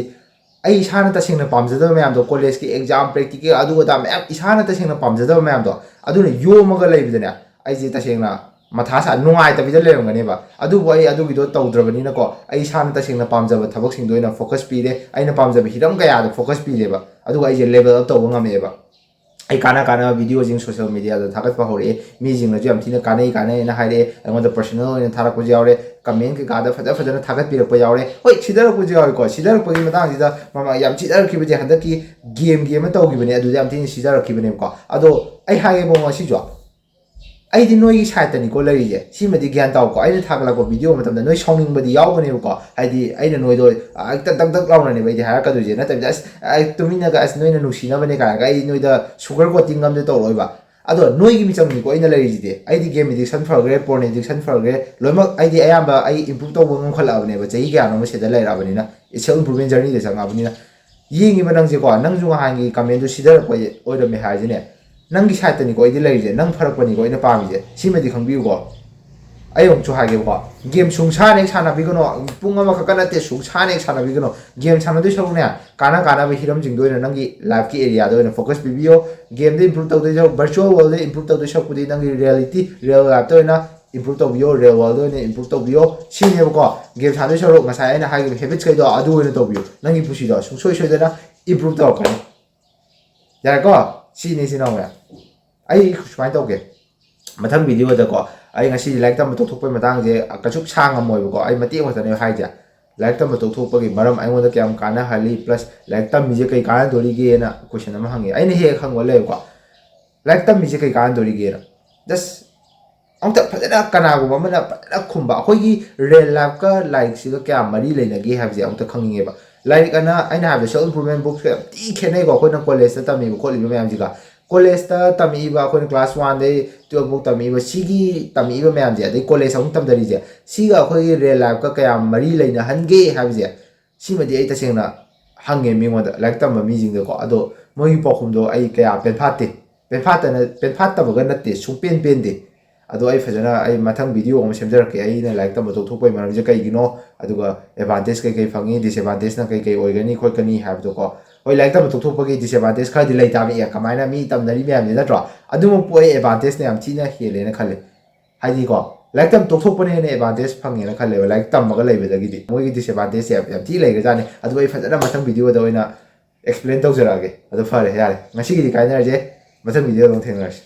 ꯑꯩ ꯏꯁꯥꯅ ꯇꯁꯦꯡꯅ ꯄꯥꯝꯖꯗꯕ ꯃꯌꯥꯝꯗꯣ, ꯀꯣꯂꯦꯖꯀꯤ ꯑꯦꯛꯖꯥꯝ, ꯄ꯭ꯔꯦꯛꯇꯤꯀꯦꯜ, ꯑꯗꯨ ꯑꯗꯥ ꯃꯌꯥꯝ ꯏꯁꯥꯅ ꯇꯁꯦꯡꯅ ꯄꯥꯝꯖꯗꯕ ꯃꯌꯥꯝꯗꯣ, ꯑꯗꯨꯅ ꯌꯣꯝꯃꯒ ꯂꯩꯕꯗꯅꯦ, ꯑꯩꯁꯦ ꯇꯁꯦꯡꯅ ꯃꯊꯥ ꯁꯥ ꯅꯨꯡꯉꯥꯏꯇꯕꯤꯗ ꯂꯩꯔꯝꯒꯅꯦꯕ꯫ ꯑꯗꯨꯕꯨ ꯑꯩ ꯑꯗꯨꯒꯤꯗꯣ ꯇꯧꯗ꯭ꯔꯕꯅꯤꯅꯀꯣ, ꯑꯩ ꯏꯁꯥꯅ ꯇꯁꯦꯡꯅ ꯄꯥꯝꯖꯕ ꯊꯕꯛꯁꯤꯡꯗꯣ ꯑꯣꯏꯅ ꯐꯣꯀꯁ ꯄꯤꯔꯦ, ꯑꯩꯅ ꯄꯥꯝꯖꯕ ꯍꯤꯔꯝ ꯀꯌꯥꯗ ꯐꯣꯀꯁ ꯄꯤꯔꯦꯕ꯫ ꯑꯗꯨꯒ ꯑꯩꯁꯦ ꯂꯦꯕꯦꯜ ꯑꯞ ꯇꯧꯕ ꯉꯝꯃꯛꯑꯦꯕ꯫ ꯑꯩ ꯀꯥꯟꯅ ꯀꯥꯟꯅꯕ ꯚꯤꯗꯤꯑꯣꯁꯤꯡ ꯁꯣꯁꯤꯌꯦꯜ ꯃꯦꯗꯤꯌꯥꯗ ꯊꯥꯒꯠꯄ ꯍꯧꯔꯛꯑꯦ꯫ ꯃꯤꯁꯤꯡꯅꯁꯨ ꯌꯥꯝ ꯊꯤꯅ ꯀꯥꯟꯅꯩ ꯀꯥꯟꯅꯩꯅ ꯍꯥꯏꯔꯛꯑꯦ꯫ ꯑꯩꯉꯣꯟꯗ ꯄꯔꯁꯣꯅꯦꯜ ꯑꯣꯏꯅ ꯊꯥꯔꯛꯄꯁꯨ ꯌꯥꯎꯔꯦ, ꯀꯃꯦꯟ ꯀꯩꯀꯥꯗ ꯐꯖ ꯐꯖꯅ ꯊꯥꯒꯠꯄꯤꯔꯛꯄ ꯌꯥꯎꯔꯦ꯫ ꯍꯣꯏ, ꯁꯤꯗꯔꯛꯄꯁꯨ ꯌꯥꯎꯏꯀꯣ꯫ ꯁꯤꯗꯔꯛꯄꯒꯤ ꯃꯇꯥꯡꯁꯤꯗ ꯃꯃꯥ ꯌꯥꯝ ꯁꯤꯗꯔꯛꯈꯤꯕꯁꯦ ꯍꯟꯗꯛꯀꯤ ꯒꯦꯝꯒꯤ ꯑꯃ ꯇꯧꯈꯤꯕꯅꯦ, ꯑꯗꯨꯗ ꯌꯥꯝ ꯊꯤꯅ ꯁꯤꯗꯔꯛꯈꯤꯕꯅꯦꯕꯀꯣ꯫ ꯑꯗꯣ ꯑꯩ ꯍꯥꯏꯒꯦꯕꯣ, ꯉꯁꯤꯁꯨ ꯑꯩꯗꯤ ꯅꯣꯏꯒꯤ ꯁꯥꯏꯠꯇꯅꯤꯀꯣ ꯂꯩꯔꯤꯁꯦ꯫ ꯁꯤꯃꯗꯤ ꯒ꯭ꯌꯥꯟ ꯇꯥꯎꯀꯣ꯫ ꯑꯩꯅ ꯊꯥꯒꯠꯂꯛꯄ ꯚꯤꯗꯤꯑꯣ ꯃꯇꯝꯗ ꯅꯣꯏ ꯁꯥꯎꯅꯤꯡꯕꯗꯤ ꯌꯥꯎꯒꯅꯦꯕꯀꯣ꯫ ꯍꯥꯏꯗꯤ ꯑꯩꯅ ꯅꯣꯏꯗꯣ ꯍꯦꯛꯇ ꯗꯛ ꯗꯛ ꯂꯥꯎꯅꯅꯦꯕ ꯑꯩꯗꯤ ꯍꯥꯏꯔꯛꯀꯗꯣꯏꯁꯦ꯫ ꯅꯠꯇꯕꯤꯗ, "ꯑꯁ, ꯑꯩ ꯇꯨꯃꯤꯟꯅꯒ, ꯑꯁ, ꯅꯣꯏꯅ ꯅꯨꯡꯁꯤꯅꯕꯅꯦ" ꯀꯥꯏꯅꯒ ꯑꯩ ꯅꯣꯏꯗ ꯁꯨꯒꯔ ꯀꯣꯇꯤꯡ ꯑꯝꯇ ꯇꯧꯔꯛꯑꯣꯏꯕ꯫ ꯑꯗꯣ ꯅꯣꯏꯒꯤ ꯃꯤꯆꯪꯅꯤꯀꯣ ꯑꯩꯅ ꯂꯩꯔꯤꯁꯤꯗꯤ꯫ ꯑꯩꯗꯤ ꯒꯦꯝ ꯑꯦꯗꯤꯛꯁꯟ ꯐꯈ꯭ꯔꯦ, ꯄꯣꯔꯟ ꯑꯦꯗꯤꯛꯁꯟ ꯐꯈ꯭ꯔꯦ, ꯂꯣꯏꯅꯃꯛ ꯑꯩꯗꯤ ꯑꯌꯥꯝꯕ ꯑꯩ ꯏꯝꯄ꯭ꯔꯨꯞ ꯇꯧꯕ ꯉꯝꯈꯠꯂꯛꯑꯕꯅꯦꯕ, ꯆꯍꯤ ꯀꯌꯥꯅꯣ ꯑꯃ ꯁꯤꯗ ꯂꯩꯔꯛꯑꯕꯅꯤꯅ, ꯁꯦꯜꯐ ꯏꯝꯄ꯭ꯔꯨꯞꯃꯦꯟ ꯖꯔꯅꯤꯗ ꯆꯪꯉꯛꯑꯕꯅꯤꯅ꯫ ꯌꯦꯡꯉꯤꯕ ꯅꯪꯁꯦꯀꯣ, ꯅꯪꯁꯨ ꯅꯍꯥꯟꯒꯤ ꯀꯃꯦꯟꯗꯨ ꯁꯤꯗꯔꯛꯄ ꯑꯣꯏꯔꯝꯃꯦ ꯍꯥꯏꯁꯤꯅꯦ꯫ ꯅꯪꯒꯤ ꯁꯥꯏꯠꯇꯅꯤꯀꯣ ꯑꯩꯗꯤ ꯂꯩꯔꯤꯁꯦ, ꯅꯪ ꯐꯔꯛꯄꯅꯤꯀꯣ ꯑꯩꯅ ꯄꯥꯝꯃꯤꯁꯦ꯫ ꯁꯤꯃꯗꯤ ꯈꯪꯕꯤꯌꯨꯀꯣ꯫ ꯑꯩ ꯑꯃꯨꯛꯁꯨ ꯍꯥꯏꯒꯦꯕꯀꯣ, ꯒꯦꯝ ꯁꯨꯡꯁꯥꯟꯅ ꯍꯦꯛ ꯁꯥꯟꯅꯕꯤꯒꯅꯣ, ꯄꯨꯡ ꯑꯃꯈꯛꯀ ꯅꯠꯇꯦ, ꯁꯨꯡꯁꯥꯟꯅ ꯍꯦꯛ ꯁꯥꯟꯅꯕꯤꯒꯅꯣ꯫ ꯒꯦꯝ ꯁꯥꯟꯅꯗꯣꯏ ꯁꯔꯨꯛꯅꯦ, ꯀꯥꯟꯅ ꯀꯥꯟꯅꯕ ꯍꯤꯔꯝꯁꯤꯡꯗ ꯑꯣꯏꯅ, ꯅꯪꯒꯤ ꯂꯥꯏꯐꯀꯤ ꯑꯦꯔꯤꯌꯥꯗ ꯑꯣꯏꯅ ꯐꯣꯀꯁ ꯄꯤꯕꯤꯌꯣ꯫ ꯒꯦꯝꯗ ꯏꯝꯄ꯭ꯔꯨꯞ ꯇꯧꯗꯣꯏ ꯁꯔꯨꯛ, ꯚꯔꯆꯨꯋꯦꯜ ꯋꯥꯔꯜꯗ ꯏꯝꯄ꯭ꯔꯨꯞ ꯇꯧꯗꯣꯏ ꯁꯔꯨꯛꯄꯨꯗꯤ ꯅꯪꯒꯤ ꯔꯤꯌꯦꯂꯤꯇꯤ, ꯔꯤꯌꯦꯜ ꯂꯥꯏꯐꯇ ꯑꯣꯏꯅ ꯏꯝꯄ꯭ꯔꯨꯞ ꯇꯧꯕꯤꯌꯣ, ꯔꯤꯌꯦꯜ ꯋꯥꯔꯜꯗ ꯑꯣꯏꯅ ꯏꯝꯄ꯭ꯔꯨꯞ ꯇꯧꯕꯤꯌꯣ꯫ ꯁꯤꯅꯦꯕꯀꯣ, ꯒꯦꯝ ꯁꯥꯟꯅꯗꯣꯏ ꯁꯔꯨꯛ ꯉꯁꯥꯏ ꯑꯩꯅ ꯍꯥꯏꯈꯤꯕ ꯍꯦꯕꯤꯠꯁꯈꯩꯗꯣ ꯑꯗꯨ ꯑꯣꯏꯅ ꯇꯧꯕꯤꯌꯨ꯫ ꯅꯪꯒꯤ ꯄꯨꯟꯁꯤꯗꯣ ꯁꯨꯡꯁꯣꯏ ꯁꯣꯏꯗꯅ ꯏꯝꯄ꯭ꯔꯨꯞ ꯇꯧꯔꯛꯀꯅꯤ꯫ ꯌꯥꯔꯦꯀꯣ? ꯁꯤꯅꯤ, ꯏꯆꯤꯟ ꯏꯅꯥꯎ ꯃꯌꯥꯝ꯫ ꯑꯩ ꯁꯨꯃꯥꯏꯅ ꯇꯧꯒꯦ, ꯃꯊꯪ ꯚꯤꯗꯤꯑꯣꯗꯀꯣ, ꯑꯩ ꯉꯁꯤꯗꯤ ꯂꯥꯏꯔꯤꯛ ꯇꯝꯕ ꯇꯣꯛꯊꯣꯛꯄꯩ ꯃꯇꯥꯡꯁꯦ ꯀꯩꯁꯨ ꯁꯥꯡꯉꯝꯃꯣꯏꯕꯀꯣ, ꯑꯩ ꯃꯇꯦꯛ ꯈꯛꯇꯅꯦ ꯍꯥꯏꯁꯦ꯫ ꯂꯥꯏꯔꯤꯛ ꯇꯝꯕ ꯇꯣꯛꯊꯣꯛꯄꯒꯤ ꯃꯔꯝ, ꯑꯩꯉꯣꯟꯗ ꯀꯌꯥꯝ ꯀꯥꯟꯅꯍꯜꯂꯤ, ꯄ꯭ꯂꯁ ꯂꯥꯏꯔꯤꯛ ꯇꯝꯃꯤꯁꯦ ꯀꯩ ꯀꯥꯟꯅꯗꯣꯔꯤꯒꯦꯅ ꯀꯣꯏꯁꯟ ꯑꯃ ꯍꯪꯉꯦ꯫ ꯑꯩꯅ ꯍꯦꯛ ꯍꯦꯛ ꯍꯪꯕ ꯂꯩꯌꯦꯕꯀꯣ, "ꯂꯥꯏꯔꯤꯛ ꯇꯝꯃꯤꯁꯦ ꯀꯩ ꯀꯥꯟꯅꯗꯣꯔꯤꯒꯦꯅ?" ꯖꯁ ꯑꯃꯨꯛꯇ ꯐꯖꯅ ꯀꯅꯥꯒꯨꯝꯕ ꯑꯃꯅ ꯐꯖꯅ ꯈꯨꯝꯕ, ꯑꯩꯈꯣꯏꯒꯤ ꯔꯤꯌꯦꯜ ꯂꯥꯏꯐꯀ ꯂꯥꯏꯔꯤꯛꯁꯤꯒ ꯀꯌꯥ ꯃꯔꯤ ꯂꯩꯅꯒꯦ ꯍꯥꯏꯕꯁꯦ ꯑꯃꯨꯛꯇ ꯈꯪꯅꯤꯡꯉꯦꯕ꯫ ꯂꯥꯏꯔꯤꯛ ꯑꯅ ꯑꯩꯅ ꯍꯥꯏꯕꯗ ꯁꯦꯜꯐ ꯏꯝꯄ꯭ꯔꯨꯚꯃꯦꯟ ꯕꯨꯛꯁꯀ ꯌꯥꯝ ꯊꯤ ꯈꯦꯠꯅꯩꯀꯣ, ꯑꯩꯈꯣꯏꯅ ꯀꯣꯂꯦꯖꯇ ꯇꯝꯃꯤꯕ ꯈꯣꯠꯂꯤꯕ ꯃꯌꯥꯝꯁꯤꯒ꯫ ꯀꯣꯂꯦꯖꯇ ꯇꯝꯃꯛꯏꯕ, ꯑꯩꯈꯣꯏꯅ ꯀ꯭ꯂꯥꯁ ꯋꯥꯟꯗꯩ ꯇꯨꯌꯦꯜꯞ ꯐꯥꯎ ꯇꯝꯃꯛꯏꯕ ꯁꯤꯒꯤ ꯇꯝꯃꯛꯏꯕ ꯃꯌꯥꯝꯁꯦ, ꯑꯗꯩ ꯀꯣꯂꯦꯖ ꯑꯃꯨꯛ ꯇꯝꯊꯔꯤꯁꯦ, ꯁꯤꯒ ꯑꯩꯈꯣꯏꯒꯤ ꯔꯤꯌꯦꯜ ꯂꯥꯏꯐꯀ ꯀꯌꯥꯝ ꯃꯔꯤ ꯂꯩꯅꯍꯟꯒꯦ ꯍꯥꯏꯕꯁꯦ, ꯁꯤꯃꯗꯤ ꯑꯩ ꯇꯁꯦꯡꯅ ꯍꯪꯉꯦ ꯃꯤꯉꯣꯟꯗ, ꯂꯥꯏꯔꯤꯛ ꯇꯝꯕ ꯃꯤꯁꯤꯡꯗꯀꯣ꯫ ꯑꯗꯣ ꯃꯣꯏꯒꯤ ꯄꯥꯎꯈꯨꯝꯗꯣ ꯑꯩ ꯀꯌꯥ ꯄꯦꯟꯐꯥꯠꯇꯦ꯫ ꯄꯦꯟꯐꯥꯠꯇꯅ ꯄꯦꯟꯐꯥꯠꯇꯕꯒ ꯅꯠꯇꯦ, ꯁꯨꯡꯄꯦꯟ ꯄꯦꯟꯗꯦ꯫ ꯑꯗꯣ ꯑꯩ ꯐꯖꯅ, ꯑꯩ ꯃꯊꯪ ꯚꯤꯗꯤꯑꯣ ꯑꯃ ꯁꯦꯝꯖꯔꯛꯀꯦ, ꯑꯩꯅ ꯂꯥꯏꯔꯤꯛ ꯇꯝꯕ ꯇꯣꯛꯊꯣꯛꯄꯒꯤ ꯃꯔꯝꯁꯦ ꯀꯩꯒꯤꯅꯣ, ꯑꯗꯨꯒ ꯑꯦꯗꯚꯥꯟꯇꯦꯖ ꯀꯩ ꯀꯩ ꯐꯪꯉꯤ, ꯗꯤꯁꯑꯦꯗꯚꯥꯟꯇꯦꯖꯅ ꯀꯩ ꯀꯩ ꯑꯣꯏꯒꯅꯤ ꯈꯣꯠꯀꯅꯤ ꯍꯥꯏꯕꯗꯣꯀꯣ꯫ ꯍꯣꯏ, ꯂꯥꯏꯔꯤꯛ ꯇꯝꯕ ꯇꯣꯛꯊꯣꯛꯄꯒꯤ ꯗꯤꯁꯑꯦꯗꯚꯥꯟꯇꯦꯖ ꯈꯔꯗꯤ ꯂꯩ ꯇꯥꯕꯅꯤ꯫ ꯑꯦ, ꯀꯃꯥꯏꯅ ꯃꯤ ꯇꯝꯅꯔꯤ ꯃꯌꯥꯝꯁꯦ, ꯅꯠꯇ꯭ꯔꯣ? ꯑꯗꯨꯃꯛꯄꯨ ꯑꯩ ꯑꯦꯗꯚꯥꯟꯇꯦꯖꯅ ꯌꯥꯝ ꯊꯤꯅ ꯍꯦꯜꯂꯦꯅ ꯈꯜꯂꯦ꯫ ꯍꯥꯏꯗꯤꯀꯣ, ꯂꯥꯏꯔꯤꯛ ꯇꯝ ꯇꯣꯛꯊꯣꯛꯄꯅ ꯍꯦꯟꯅ ꯑꯦꯗꯚꯥꯟꯇꯦꯖ ꯐꯪꯉꯦꯅ ꯈꯜꯂꯦꯕ, ꯂꯥꯏꯔꯤꯛ ꯇꯝꯃꯒ ꯂꯩꯕꯗꯒꯤꯗꯤ꯫ ꯃꯣꯏꯒꯤ ꯗꯤꯁꯑꯦꯗꯚꯥꯟꯇꯦꯖꯁꯦ ꯌꯥꯝ ꯊꯤ ꯂꯩꯈ꯭ꯔꯖꯥꯠꯅꯤ꯫ ꯑꯗꯨ ꯑꯩ ꯐꯖꯅ ꯃꯊꯪ ꯚꯤꯗꯤꯑꯣꯗ ꯑꯣꯏꯅ ꯑꯦꯛꯁꯄ꯭ꯂꯦꯟ ꯇꯧꯖꯔꯛꯑꯒꯦ꯫ ꯑꯗꯨ ꯐꯔꯦ, ꯌꯥꯔꯦ, ꯉꯁꯤꯒꯤꯗꯤ ꯀꯥꯏꯅꯔꯁꯦ꯫ ꯃꯊꯪ ꯚꯤꯗꯤꯑꯣꯗ ꯑꯃꯨꯛ ꯊꯦꯡꯅꯔꯁꯤ꯫